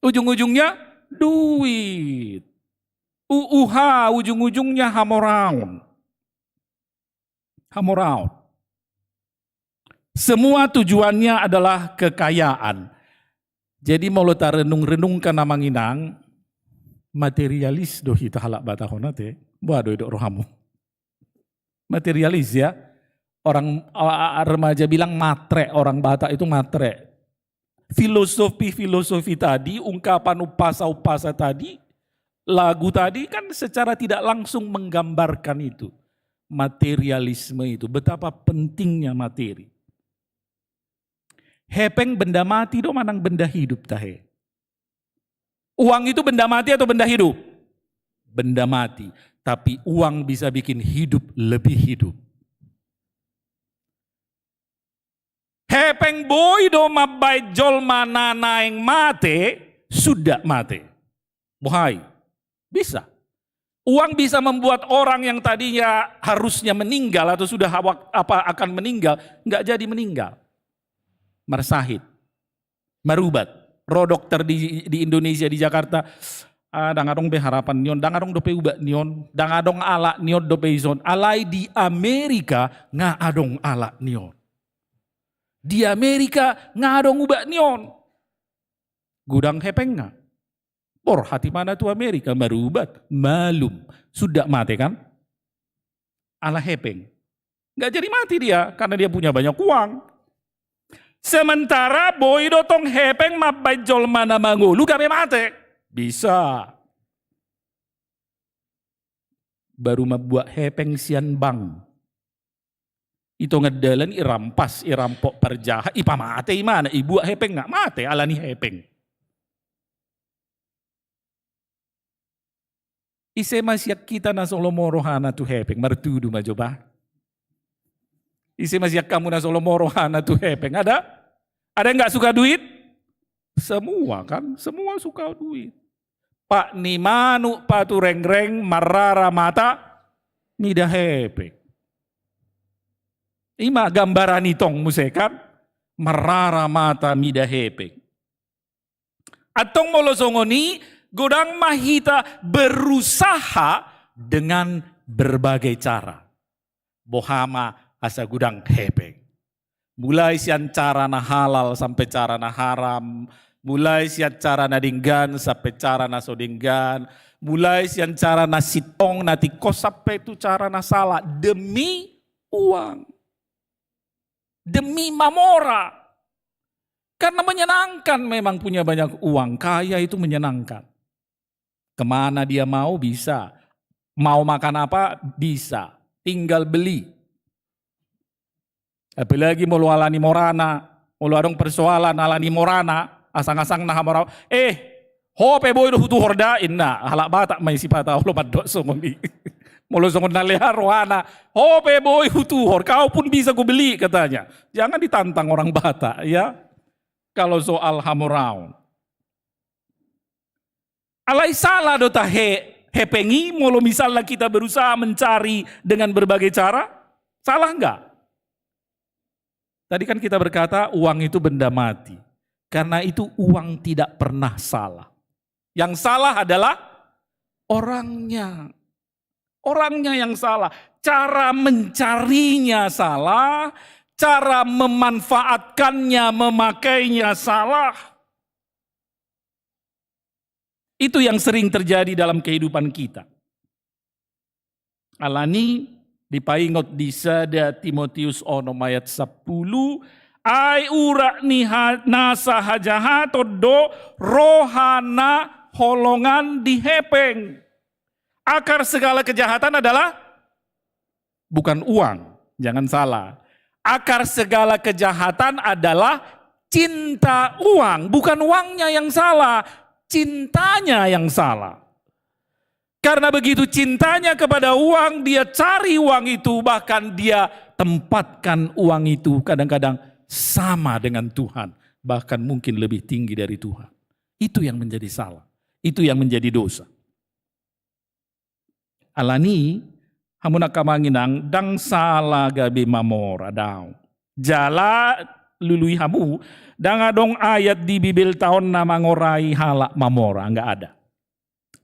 Ujung-ujungnya duit. U U H, ujung-ujungnya hamoraon. Hamoraon. Semua tujuannya adalah kekayaan. Jadi molo tarenung-renungkan amang inang, materialis do hita halak Batak on ate. Boha do didok rohamu? Materialis ya. Orang a- a- remaja bilang matre, orang Batak itu matre. Filosofi-filosofi tadi, ungkapan umpasa-umpasa tadi, lagu tadi kan secara tidak langsung menggambarkan itu. Materialisme itu, betapa pentingnya materi. Hepeng benda mati do manang benda hidup tahe? Uang itu benda mati atau benda hidup? Benda mati. Tapi uang bisa bikin hidup lebih hidup. Hepeng boi do mambaen jolma na naeng mate, suda mate. Boha i? Bisa. Uang bisa membuat orang yang tadinya harusnya meninggal atau sudah awak- apa akan meninggal, nggak jadi meninggal. Marsahit. Marubat. Ro dokter di, di Indonesia, di Jakarta, ah, ndang adong be harapan ni on, ndang adong dope ubat ni on, ndang adong alak ni on dope ison. Alai di Amerika nga adong alak ni on. Di Amerika nga adong ubat ni on. Godang hepengna. Borhat imana tu Amerika, marubat, malum. Suda mate kan? Ala hepeng. Nggak jadi mati dia, karena dia punya banyak uang. Sementara boi do tong hepeng mambaen jolma na mangolu gabe mate. Bisa. Baru mambuat hepeng sian bank. I tonga dalan irampas, irampok parjahat, ipamate imana, ibuat hepengna, mate alani hepeng. Ise ma sian hita na so lomo rohana tu hepeng, martudu ma jo bah. Ise ma sian hamu na so lomo rohana tu hepeng, ada? Ada yang nggak suka duit? Semua kan, semua suka duit. Pak ni manuk paturengreng marrara mata mida hepeng. Ima gambaran i tong muse kan, marrara mata mida hepeng. Antong molo songon i, godang ma hita berusaha dengan berbagai cara. Boha ma asa godang hepeng. Mulai sian cara na halal sampe cara na haram, mulai sian cara na denggan sampe cara na so denggan, mulai sian cara na sintong na tingkos sampe tu cara na sala demi uang. Demi mamora. Karena menyenangkan memang punya banyak uang, kaya itu menyenangkan. Kemana dia mau bisa. Mau makan apa bisa. Tinggal beli. Apalagi molo alani morana, molo adong persoalan alani morana, asang-asang na hamora, eh, ho pe boi do hutuhor da, inna, halak Batak ma i sipata olo mandok songon i. Molo songon na lea rohana, ho pe boi hutuhor, kau pun bisa kubeli katanya. Jangan ditantang orang Batak ya. Kalau soal hamoraon. Alai sala do tahe hepeng i molo misalna kita berusaha mencari dengan berbagai cara? Salah enggak? Tadi kan kita berkata uang itu benda mati. Karena itu uang tidak pernah salah. Yang salah adalah orangnya. Orangnya yang salah. Cara mencarinya salah, cara memanfaatkannya, memakainya salah. Itu yang sering terjadi dalam kehidupan kita. Alani dipaingot di sada Timotius onom ayat sampulu, ai urat ni ha- nasa hajahaton do roha na holongan di hepeng. Akar segala kejahatan adalah bukan uang, jangan salah. Akar segala kejahatan adalah cinta uang, bukan uangnya yang salah, cintanya yang salah. Karena begitu cintanya kepada uang, dia cari uang itu, bahkan dia tempatkan uang itu kadang-kadang sama dengan Tuhan, bahkan mungkin lebih tinggi dari Tuhan. Itu yang menjadi salah, itu yang menjadi dosa. Alani, hamu na amang inang, ndang sala gabe mamora, daong. Jala lului hamu, ndang adong ayat di Bibelta on na mangorai halak mamora, nggak ada.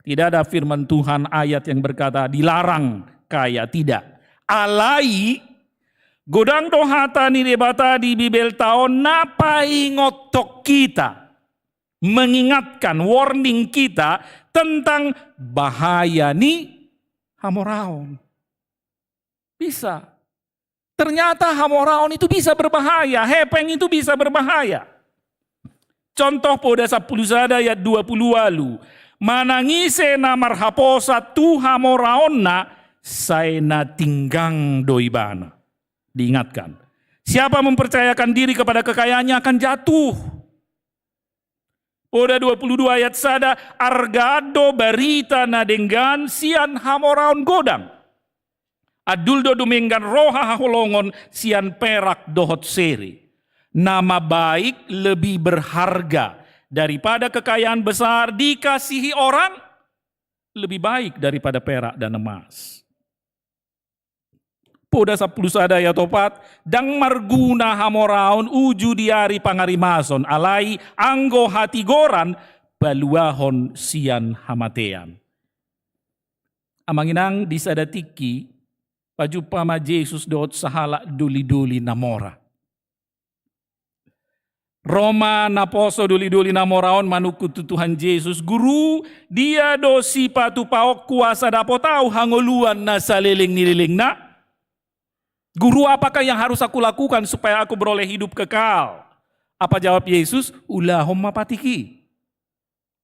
Tidak ada firman Tuhan ayat yang berkata dilarang kaya, tidak. Alai, godang do hata ni Debata di Bibelta on na paingothon hita, mengingatkan, warning kita tentang bahaya ni hamoraon. Bisa. Ternyata hamoraon itu bisa berbahaya, hepeng itu bisa berbahaya. Contoh, Poda sampulu sada ayat dua pulu ualu. Manang ise na marhaposan tu hamoraonna, sai na tinggang do ibana. Diingatkan, siapa mempercayakan diri kepada kekayaannya akan jatuh. Poda dua pulu dua ayat sada, arga do barita na denggan sian hamoraon godang. Andul do dumenggan roha haholongon sian perak dohot sere. Nama baik lebih berharga daripada kekayaan besar, dikasihi orang lebih baik daripada perak dan emas. Poda sampulu sada ayat opat, ndang marguna hamoraon uju di ari pangarimason, alai anggo hatigoran paluahon sian hamatean. Amang inang, di sada tingki, pajumpa ma Jesus dohot sahalak doli-doli na mora. Ro ma naposo doli-doli na mora on manungkun tu Tuhan Jesus, Guru, dia do sipatupaonku asa dapot ahu hangoluan na saleleng ni lelengna? Guru, apakah yang harus aku lakukan supaya aku beroleh hidup kekal? Apa jawab Yesus? Ulahon ma patik i.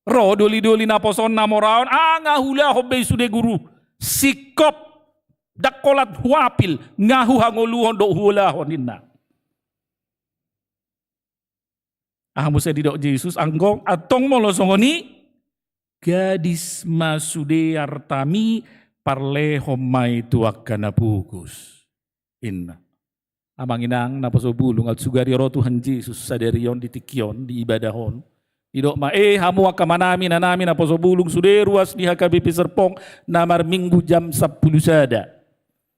Ro doli-doli naposo on na mora on, ah, nga huulahon be i sude Guru. Singkop, ndang holan huapil, nga huhangoluhon do huulahon, ninna. Aha muse didok Jesus, anggo antong molo songon i, gadis ma sude artami, parlehon ma i tu angka na pogos, ninna. Amang inang naposo bulung, aut sugari ro Tuhan Jesus sadari on di tingki on, di ibadah on, didok ma, eh, hamu angka amanami, inanami naposo bulung, sude ruas di H K B P Serpong na marminggu jam sampulu sada.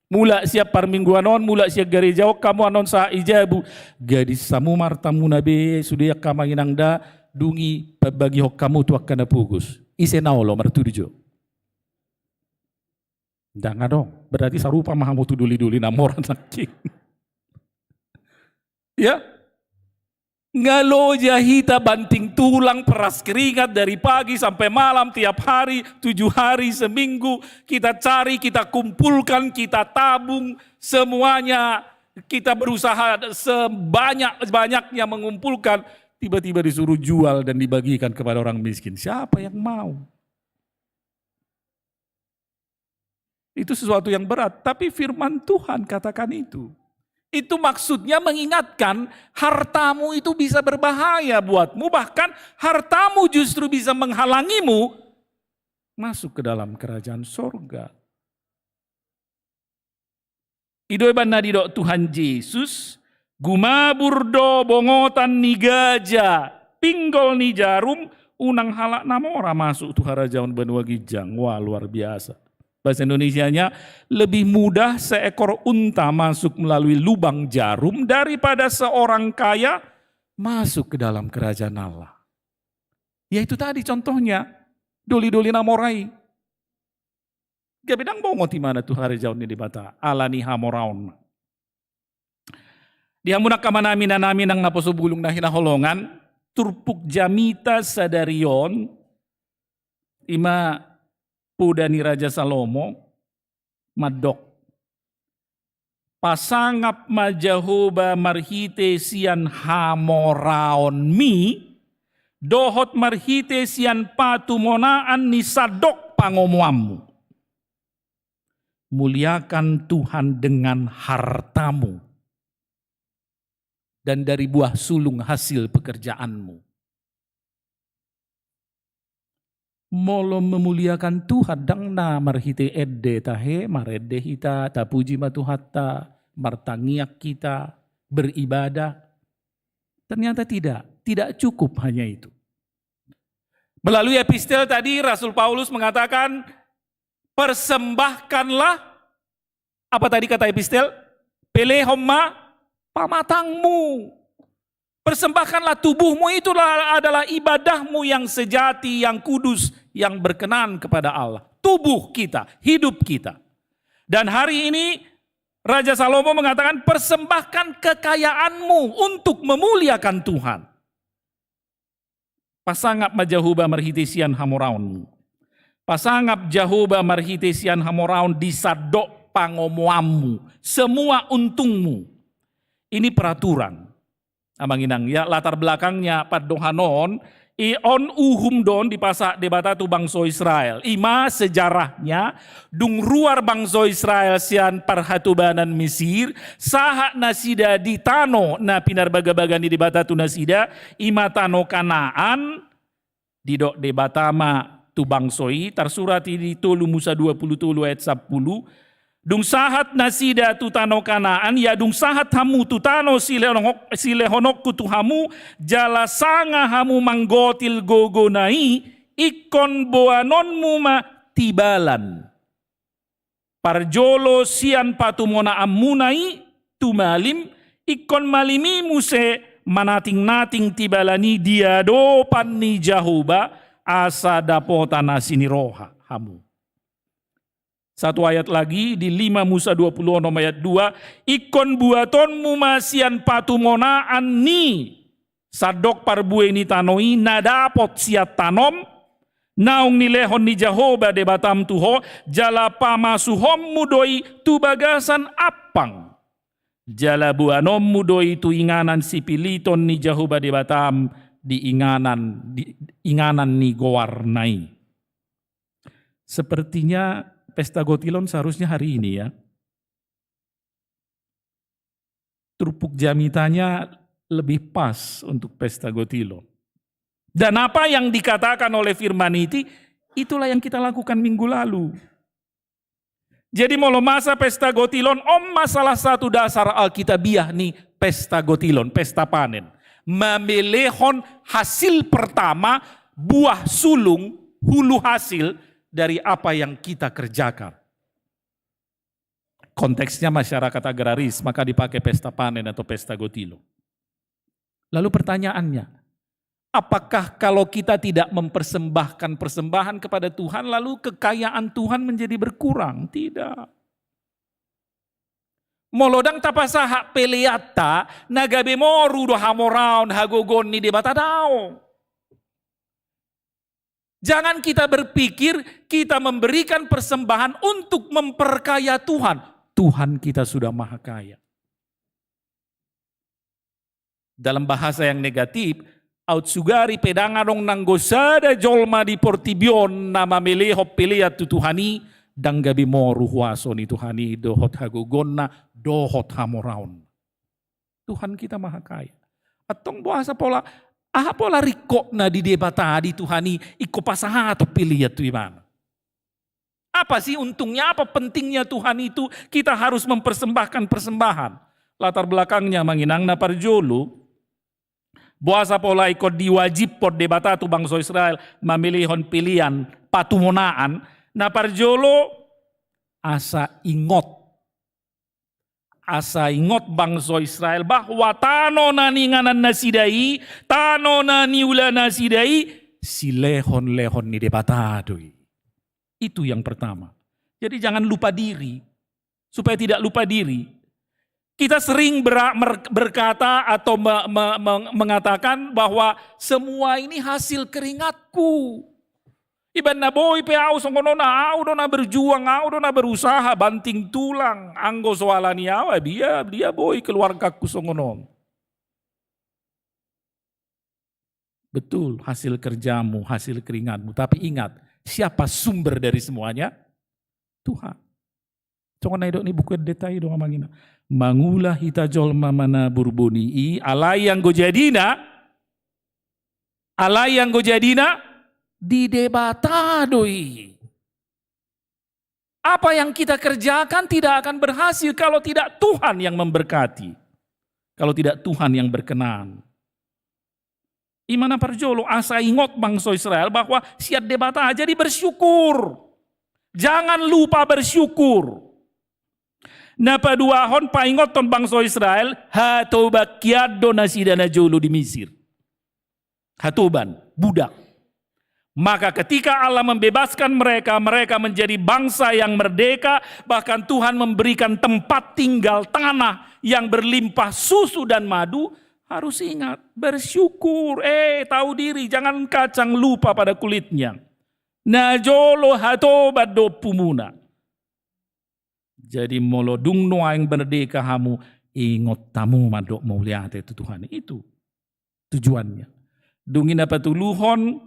Mulak sian parmingguan on, mulak sian gareja on hamu annon sahat i jabu. Gadis hamu ma artamuna be, sude angka amang inang da, dung i pambagihon hamu tu angka na pogos. Ise na olo martudu jo? Ndang adong. Berarti sarupa ma hamu tu doli-doli na mora nangkin. Ya? Nga loja hita banting tulang, peras keringat dari pagi sampai malam, tiap hari, tujuh hari seminggu, kita cari, kita kumpulkan, kita tabung, semuanya kita berusaha sebanyak-banyaknya mengumpulkan, tiba-tiba disuruh jual dan dibagikan kepada orang miskin. Siapa yang mau? Itu sesuatu yang berat, tapi firman Tuhan katakan itu. Itu maksudnya mengingatkan, hartamu itu bisa berbahaya buatmu, bahkan hartamu justru bisa menghalangimu masuk ke dalam kerajaan sorga. I do umbahen na didok Tuhan Jesus, gumabur do bongotan ni gaja, pinggol ni jarum, unang halak na mora masuk tu harajaon banua ginjang. Wah, luar biasa. Bahasa Indonesianya, lebih mudah seekor unta masuk melalui lubang jarum daripada seorang kaya masuk ke dalam kerajaan Allah. Ya, itu tadi contohnya, doli-doli na mora i. Gabe ndang bongot ibana tu harajaon ni Debata, ala ni hamoraonna. Di hamu angka amanami, inanami nang naposo bulung na hinaholongan, turpuk jamita sadari on, ima poda ni Raja Salomo, mandok. Pasangap ma Jahowa marhite sian hamoraonmi, dohot marhite sian patumonaan ni sandok pangomoanmu. Muliakan Tuhan dengan hartamu dan dari buah sulung hasil pekerjaanmu. Molo memuliakan Tuhan, ndang na marhite ende tahe, marende hita, tapuji ma Tuhanta, martangiang hita, beribadah. Ternyata tidak, tidak cukup hanya itu. Melalui epistel tadi, Rasul Paulus mengatakan, persembahkanlah, apa tadi kata epistel? Pelehon ma pamatangmu. Persembahkanlah tubuhmu, itulah adalah ibadahmu yang sejati, yang kudus, yang berkenan kepada Allah. Tubuh kita, hidup kita. Dan hari ini Raja Salomo mengatakan, persembahkan kekayaanmu untuk memuliakan Tuhan. Pasangap ma Jahowa marhite sian hamoraonmu. Pasangap Jahowa marhite sian hamoraon di sandok pangomoanmu, semua untungmu. Ini peraturan. Amang inang, ya, latar belakangnya pandohan on, i on uhum do on dipasahat Debata tu bangso Israel. Ima sejarahnya, dung ruar bangso Israel sian parhatobanan Mesir, sahat nasida di tano na pinarbagabaga ni Debata tu nasida, ima tano Kanaan, didok Debata ma tu bangso i, tarsurat i di tolu Musa dua pulu tolu ayat sampulu, dung sahat nasida tu tano Kanaan, ya dung sahat hamu tu tano silehonok-, silehononku tu hamu, jala sanga hamu manggotil gogona i, ingkon boanonmu ma tibalan. Parjolo sian patumonaanmuna i tu malim, ingkon malim i muse manatingnating tibalan i di adopan ni Jahowa, asa dapotan asi ni roha hamu. Satu ayat lagi di lima Musa dua pulu onom ayat dua, ingkon buatonmu ma sian patumonaan ni sandok parbue ni tano i na dapot sian tanom, naung nilehon ni Jahowa Debatam tu ho, jala pamasuhonmu do i tu bagasan ampang. Jala boanonmu do i tu inganan sipiliton ni Jahowa Debatam di inganan, di inganan ni goarna i. Sepertinya pesta gotilon seharusnya hari ini, ya. Turpuk jamitanya lebih pas untuk pesta gotilon. Dan apa yang dikatakan oleh firman iti, itulah yang kita lakukan minggu lalu. Jadi molo masa pesta gotilon, on ma salah satu dasar alkitabiah ni pesta gotilon, pesta panen. Mamelehon hasil pertama, buah sulung, hulu hasil dari apa yang kita kerjakan. Konteksnya masyarakat agraris, maka dipakai pesta panen atau pesta gotilon. Lalu pertanyaannya, apakah kalau kita tidak mempersembahkan persembahan kepada Tuhan, lalu kekayaan Tuhan menjadi berkurang? Tidak. Molo ndang tapasahat peleanta, na gabe moru do hamoraon, hagogoon ni Debata? Daong. Jangan kita berpikir kita memberikan persembahan untuk memperkaya Tuhan. Tuhan kita sudah maha kaya. Dalam bahasa yang negatif, aut sugari pe ndang adong nanggo sada jolma di portibi on na mamelehon pelean tu Tuhan i, ndang gabe moru huaso ni Tuhan i, dohot hagogoonna, dohot hamoraonna. Tuhan kita maha kaya. Antong boasa pola, aha pola ringkotna di Debata, di Tuhan i, ingkon pasahaton pelean tu ibana? Apa sih untungnya, apa pentingnya Tuhan itu kita harus mempersembahkan persembahan? Latar belakangnya, amang inang, na parjolo, boasa pola ingkon diwajibhon Debata tu bangso Israel mamelehon pelean patumonaan? Na parjolo, asa ingot Asa ingot bangso Israel bahwa tano na niinganan nasida i, tano na niula nasida i, silehonlehon ni Debata do i. Itu yang pertama. Jadi jangan lupa diri. Supaya tidak lupa diri. Kita sering bera-, mer-, berkata atau me-, me-, me-, mengatakan bahwa semua ini hasil keringatku. Ibaen na boi pe ahu songon on, ahu do na berjuang, ahu do na berusaha banting tulang. Anggo so ala ni ahu, dia, dia boi keluargaku songon on. Betul, hasil kerjamu, hasil keringatmu. Tapi ingat, siapa sumber dari semuanya? Tuhan. Songon na nidok ni Buku Endenta i do, amang inang. Mangula hita jolma manabur boni i, alai anggo jadina, alai anggo jadina, di Debata do i. Apa yang kita kerjakan tidak akan berhasil kalau tidak Tuhan yang memberkati. Kalau tidak Tuhan yang berkenan. Ima na parjolo, asa ingot bangso Israel bahwa sian Debata, jadi bersyukur. Jangan lupa bersyukur. Na paduahon, paingothon bangso Israel, hatoban hian do nasida na jolo di Misir. Hatoban, budak. Maka ketika Allah membebaskan mereka, mereka menjadi bangsa yang merdeka, bahkan Tuhan memberikan tempat tinggal, tanah yang berlimpah susu dan madu, harus ingat, bersyukur, eh, tahu diri, jangan kacang lupa pada kulitnya. Na jolo hatoban do ompumuna. Jadi molo dung nuaeng merdeka hamu, ingot hamu mandok mauliate tu Tuhan i. Itu tujuannya. Dung i na patoluhon,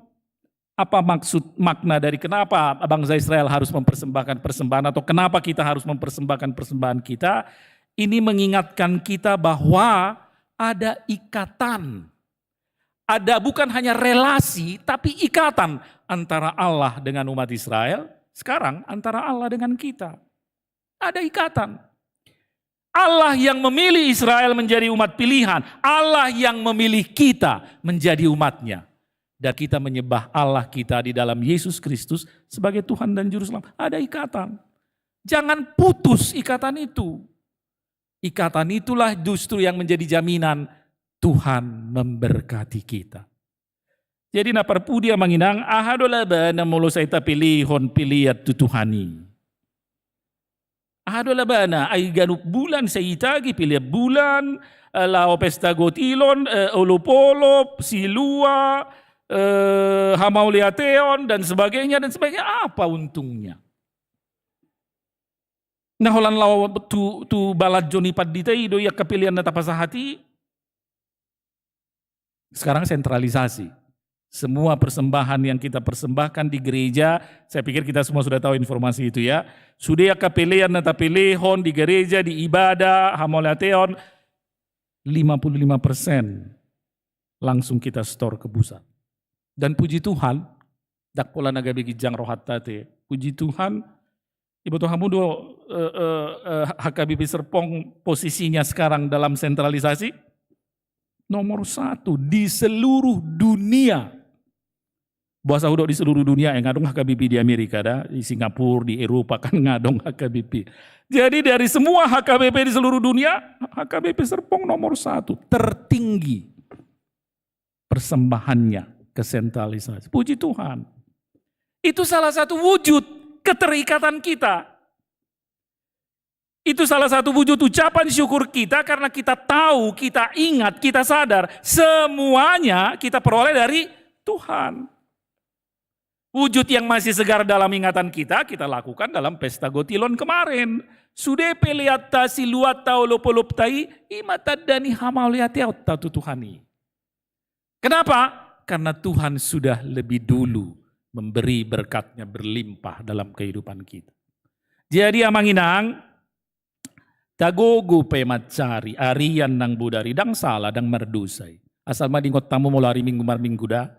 apa maksud, makna dari kenapa bangsa Israel harus mempersembahkan persembahan atau kenapa kita harus mempersembahkan persembahan kita? Ini mengingatkan kita bahwa ada ikatan. Ada bukan hanya relasi, tapi ikatan antara Allah dengan umat Israel, sekarang antara Allah dengan kita. Ada ikatan. Allah yang memilih Israel menjadi umat pilihan, Allah yang memilih kita menjadi umat-Nya. Dan kita menyembah Allah kita di dalam Yesus Kristus sebagai Tuhan dan Juru Selamat. Ada ikatan. Jangan putus ikatan itu. Ikatan itulah justru yang menjadi jaminan Tuhan memberkati kita. Jadi na parpudi, amang inang, aha do labana molo sai tapelehon pelean tu Tuhan i? Aha do labana? Ai ganup bulan sai ditagi pelean bulan, eh, laho pesta gotilon, eh, olopolop, silua, eh, hamauliateon, dan sebagainya, dan sebagainya. Apa untungnya? Na holan laho tu, tu balanjo ni pandita i do i angka pelean na tapasahat i. Sekarang sentralisasi. Semua persembahan yang kita persembahkan di gereja, saya pikir kita semua sudah tahu informasi itu, ya. Sude angka pelean na tapelehon di gereja, di ibadah, hamauliateon, lima puluh lima persen langsung kita setor ke pusat. Dan puji Tuhan, ndang pola na gabe ginjang rohanta ate. Puji Tuhan, iboto hamu do, eh, eh, eh, H K B P Serpong posisinya sekarang dalam sentralisasi? Nomor satu di seluruh dunia. Boasa hudok di seluruh dunia, eh, nga adong H K B P di Amerika da, di Singapura, di Eropa kan nga adong H K B P. Jadi dari semua H K B P di seluruh dunia, H K B P Serpong nomor satu, tertinggi persembahannya ke sentralisasi. Puji Tuhan. Itu salah satu wujud keterikatan kita. Itu salah satu wujud ucapan syukur kita karena kita tahu, kita ingat, kita sadar semuanya kita peroleh dari Tuhan. Wujud yang masih segar dalam ingatan kita, kita lakukan dalam pesta gotilon kemarin. Sude peleanta, siluanta, olopolopta i, i ma tanda ni hamauliateonta tu Tuhan i. Kenapa? Karena Tuhan sudah lebih dulu memberi berkat-Nya berlimpah dalam kehidupan kita. Jadi, amang inang, tagogo pe mancari, arian nang bodari, ndang sala, ndang mardosa i. Asal ma diingot hamu molo ari Minggu marminggu da.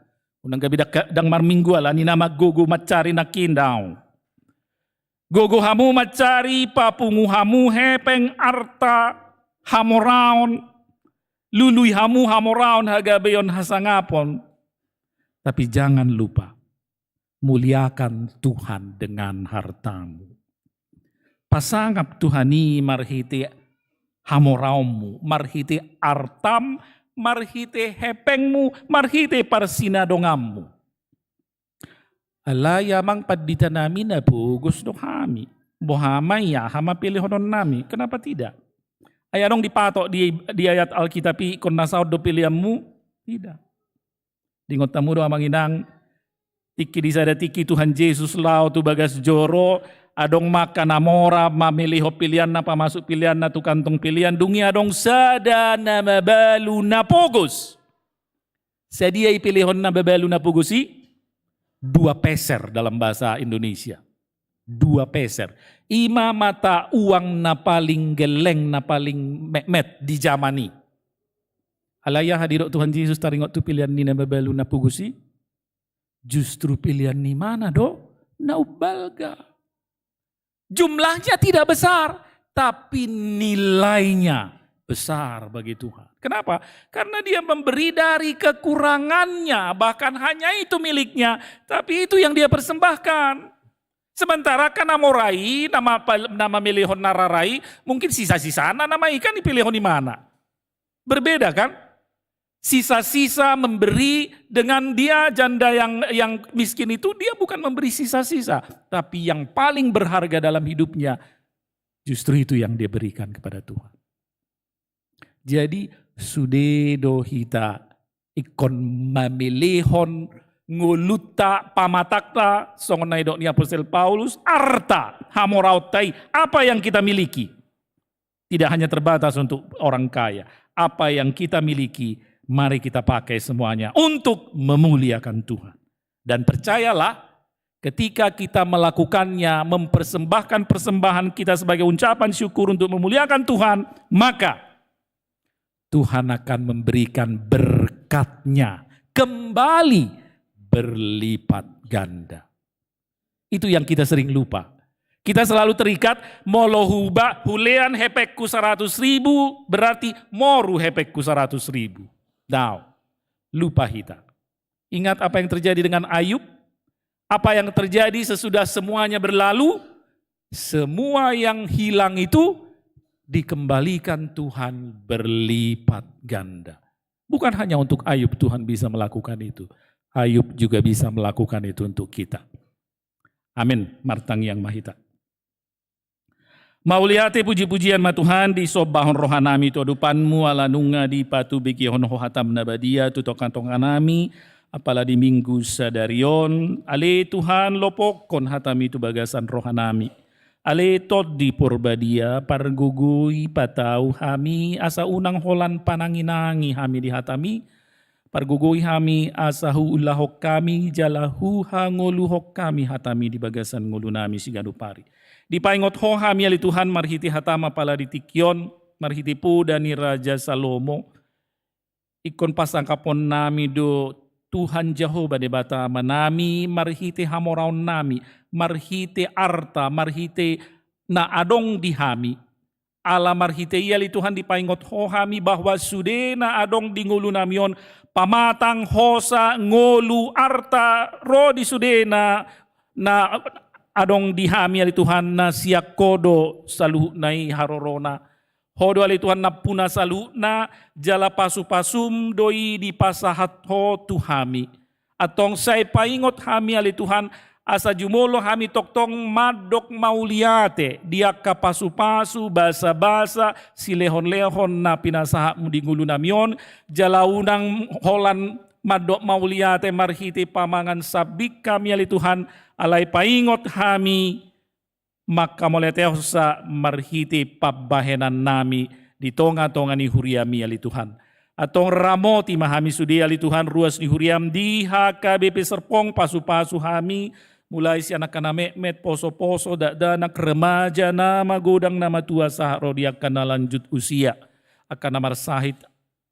Unang gabe ndang, ndang marminggu alani na manggogo mancari nangkin, daong. Gogo hamu mancari, papungu hamu hepeng, arta, hamoraon, lului hamu hamoraon, hagabeon, hasangapon. Tapi jangan lupa, muliakan Tuhan dengan hartamu. Pasangap Tuhan i marhite hamoraonmu, marhite artam, marhite hepengmu, marhite parsinadonganmu. Alai amang pandita nami, na pogos do hami. Boha ma i, aha ma pelehonon nami? Kenapa tidak? Ai adong dipatok di, di ayat Alkitab i, ingkon na saut do peleanmu? Tidak. Diingot hamu do, amang inang, tingki di sada tingki Tuhan Jesus laho tu bagas joro, adong ma angka na mora mamelehon peleanna, pamasuk peleanna tu kantong pelean, dung i adong sada na mabalu na pogos. Sadia i pelehon na mabalu na pogos i? Dua peser dalam bahasa Indonesia. Dua peser. I ma mata uang na paling gelleng, na paling metmet di jaman i. Alai aha didok Tuhan Jesus taringot tu pelean ni na mabalu na pogos i? Justru pelean ni imana do na umbalga. Jumlahnya tidak besar, tapi nilainya besar bagi Tuhan. Kenapa? Karena Dia memberi dari kekurangannya, bahkan hanya itu miliknya, tapi itu yang Dia persembahkan. Sementara kan na mora i, na ma-, na mamelehon na rara i, mungkin sisa-sisana nama i kan dipelehon imana. Berbeda kan? Sisa-sisa memberi, dengan dia janda yang, yang miskin itu, dia bukan memberi sisa-sisa, tapi yang paling berharga dalam hidupnya justru itu yang dia berikan kepada Tuhan. Jadi, sude do hita ingkon mamelehon ngolunta, pamatangta, songon na nidok ni apostel Paulus, arta hamoraonta i, apa yang kita miliki. Tidak hanya terbatas untuk orang kaya. Apa yang kita miliki, mari kita pakai semuanya untuk memuliakan Tuhan. Dan percayalah, ketika kita melakukannya, mempersembahkan persembahan kita sebagai ucapan syukur untuk memuliakan Tuhan, maka Tuhan akan memberikan berkat-Nya kembali berlipat ganda. Itu yang kita sering lupa. Kita selalu terikat, molo huba-, hulean hepengku saratus ribu, berarti moru hepengku saratus ribu. Dao, lupa hita. Ingat apa yang terjadi dengan Ayub? Apa yang terjadi sesudah semuanya berlalu? Semua yang hilang itu dikembalikan Tuhan berlipat ganda. Bukan hanya untuk Ayub Tuhan bisa melakukan itu. Ayub juga bisa melakukan itu untuk kita. Amin. Martangiang ma hita. Mauliate, puji-pujian ma Tuhan, disombahon rohanami tu adopanMu, ala nunga dipatubegehon Ho hataM na badia tu tonga-tonganami, apala di Minggu sadari on. Ale Tuhan, lopokkon hataMi tu bagasan rohanami. Ale Tondi Porbadia, pargogoi, patau hami, asa unang holan panangi-nangi hami di hataMi, pargogoi hami asa huulahon hami jala huhangoluhon hami hataMi di bagasan ngolunami siganup ari. Dipaingot Ho hami ale Tuhan marhite hataM apala di tingki on, marhite poda ni Raja Salomo, ingkon pasangkaponnami do Tuhan Jahowa Debata Amanami marhite hamoraonnami, marhite arta, marhite na adong di hami. Ala marhite i ale Tuhan dipaingot Ho hami bahwa sude na adong di ngolunami on, pamatang, hosa, ngolu, arta, ro di sude na, na adong di hami ale Tuhan na sian Ho do saluhutna i harorona. Ho do ale Tuhan nampuna saluhutna, jala pasu-pasuM do i dipasahat Ho tu hami. Antong sai paingot hami ale Tuhan, asa jumolo hami tongtong mandok mauliate di angka pasu-pasu, basa-basa, silehon-lehon na pinasahatMu di ngolunami on, jala unang holan mandok mauliate marhite pamangan sambing hami ale Tuhan, alai paingot hami manghamauliatehonsa marhite pambahenannami di tonga-tonga ni huriaMi ale Tuhan. Antong ramoti ma hami sude ale Tuhan ruas ni huriaM di H K B P Serpong, pasu-pasu hami, mulai sian angka na metmet, poso-poso, dakdanak, remaja, na magodang, na matua, sahat ro di angka na lanjut usia, angka na marsahit,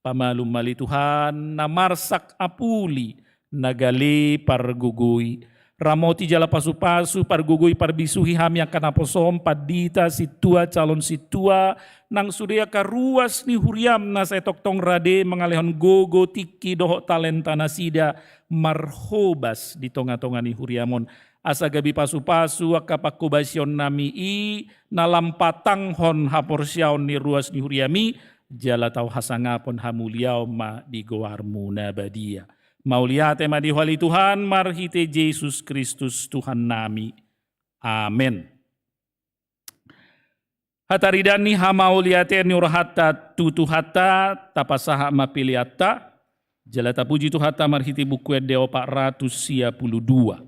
pamalum ma ale Tuhan, na marsak apuli, na gale pargogoi. Ramoti jala pasu-pasu, pargogoi, parbisuhi hami angka naposoM, pandita, sintua, calon sintua, nang sude angka ruas ni huriaM na sai tongtong rade mangalehon gogo, tingki dohot talenta nasida marhobas di tonga-tonga ni huriaM on. Asa gabe pasu-pasu angka panghobasionnami i na lam patanghon haporseaon ni ruas ni huriaMi, jala tau hasangapon hamuliaon ma di goarMu na badia. Mauliate ma di Ho ale Tuhan marhite Jesus Kristus Tuhannami. Amen. Hataridaan ni hamauliateon ni rohanta tu Tuhanta, tapasahat ma peleanta, jala tapuji Tuhanta marhite Buku Ende opat ratus sia pulu dua.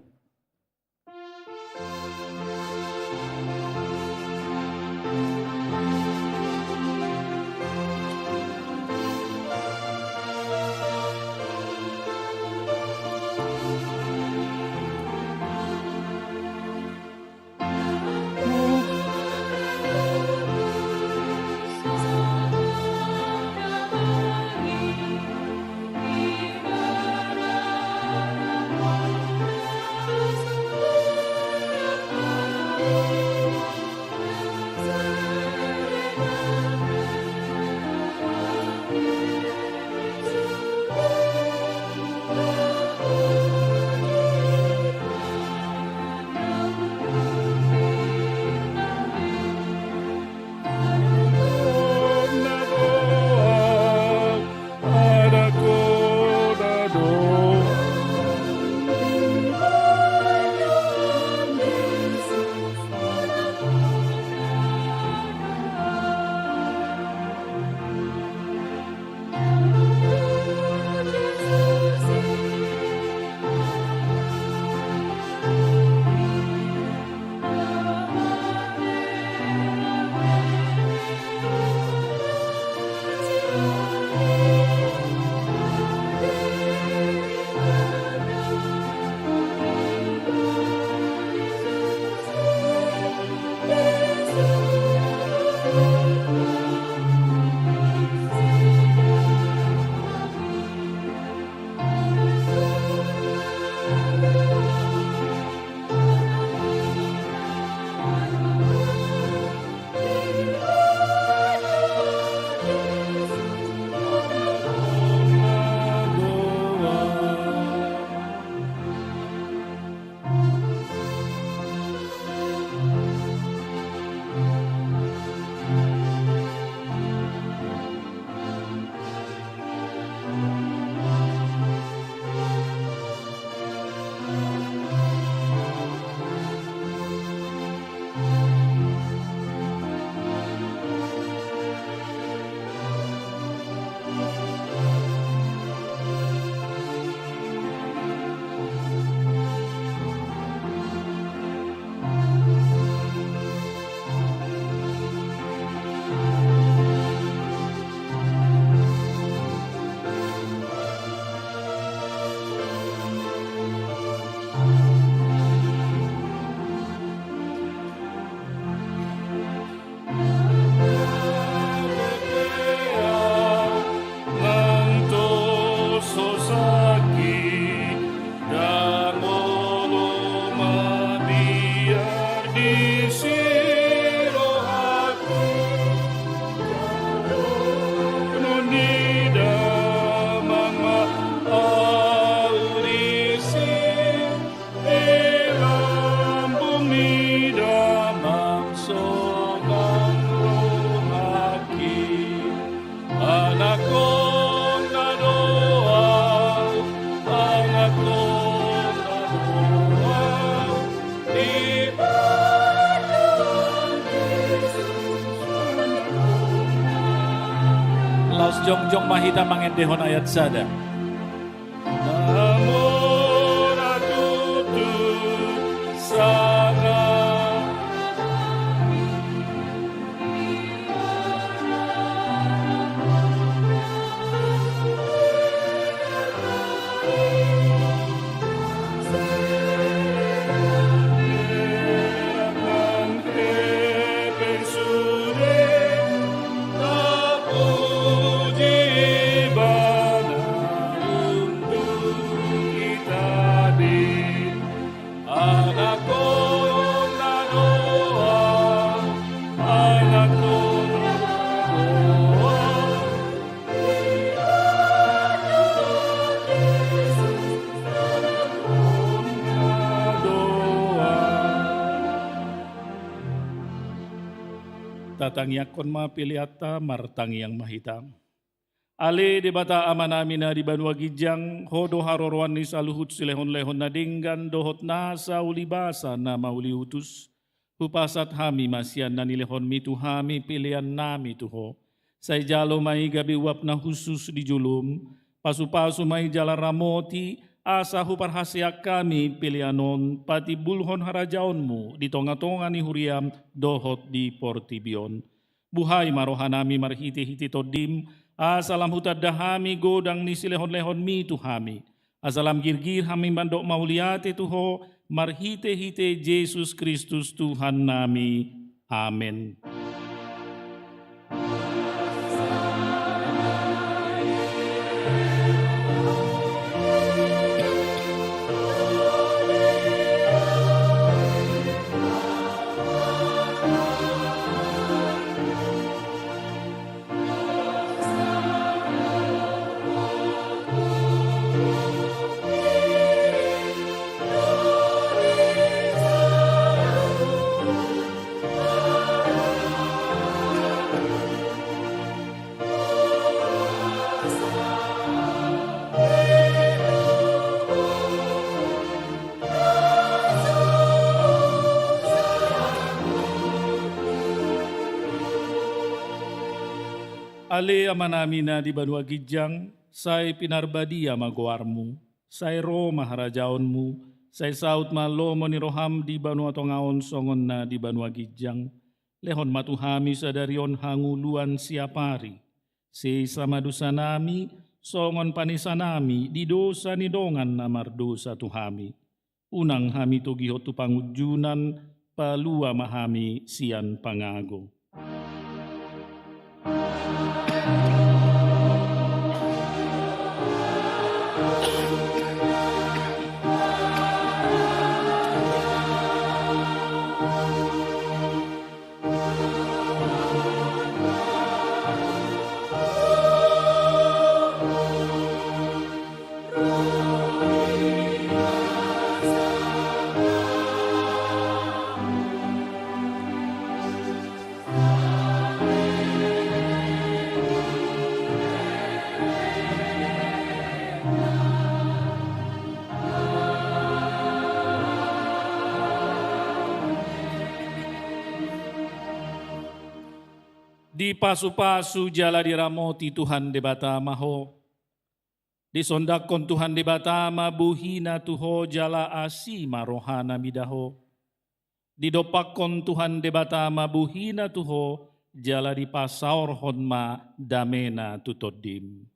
Jongjong ma hita mangendehon ayat sada. Tatangiangkon ma peleanta, martangiang ma hita. Ale Debata Amanami na di banua ginjang, Ho do haroroan ni saluhut silehonlehon na denggan dohot nasa ulibasa na mauliutus. Hupasahat hami ma sian na nilehonmi tu hami peleannami tu Ho. Sai jalo ma i gabe uap na hushus di jolom, pasupasu ma i jala ramoti, asa huparhaseang hami pelean on patimbulhon harajaonmu di tongatonga ni huriam dohot di portibi on. Buhai ma rohanami marhitehite Tondim, asa lam hutanda hami godang ni silehonlehonmi tu hami, asa lam girgir hami mandok mauliate tu Ho marhitehite Jesus Kristus Tuhannami. Amen. Ale Amanami na di banua ginjang, sai pinarbadia ma goarmu, sai ro ma harajaonmu, sai saut ma lomo ni roham di banua tonga on songon na di banua ginjang. Lehon ma tu hami sadari on hangoluan siapari. Sesa ma dosanami, songon panesanami di dosa ni dongan na mardosa tu hami. Unang hami togihon tu pangunjunan, palua ma hami sian pangago. Dipasupasu jala diramoti Tuhan Debata ma ho. Disondangkon Tuhan Debata ma bohina tu ho jala asi ma rohana mida ho. Didompakkon Tuhan Debata ma bohina tu ho jala dipasaorhon ma damena tu tondim.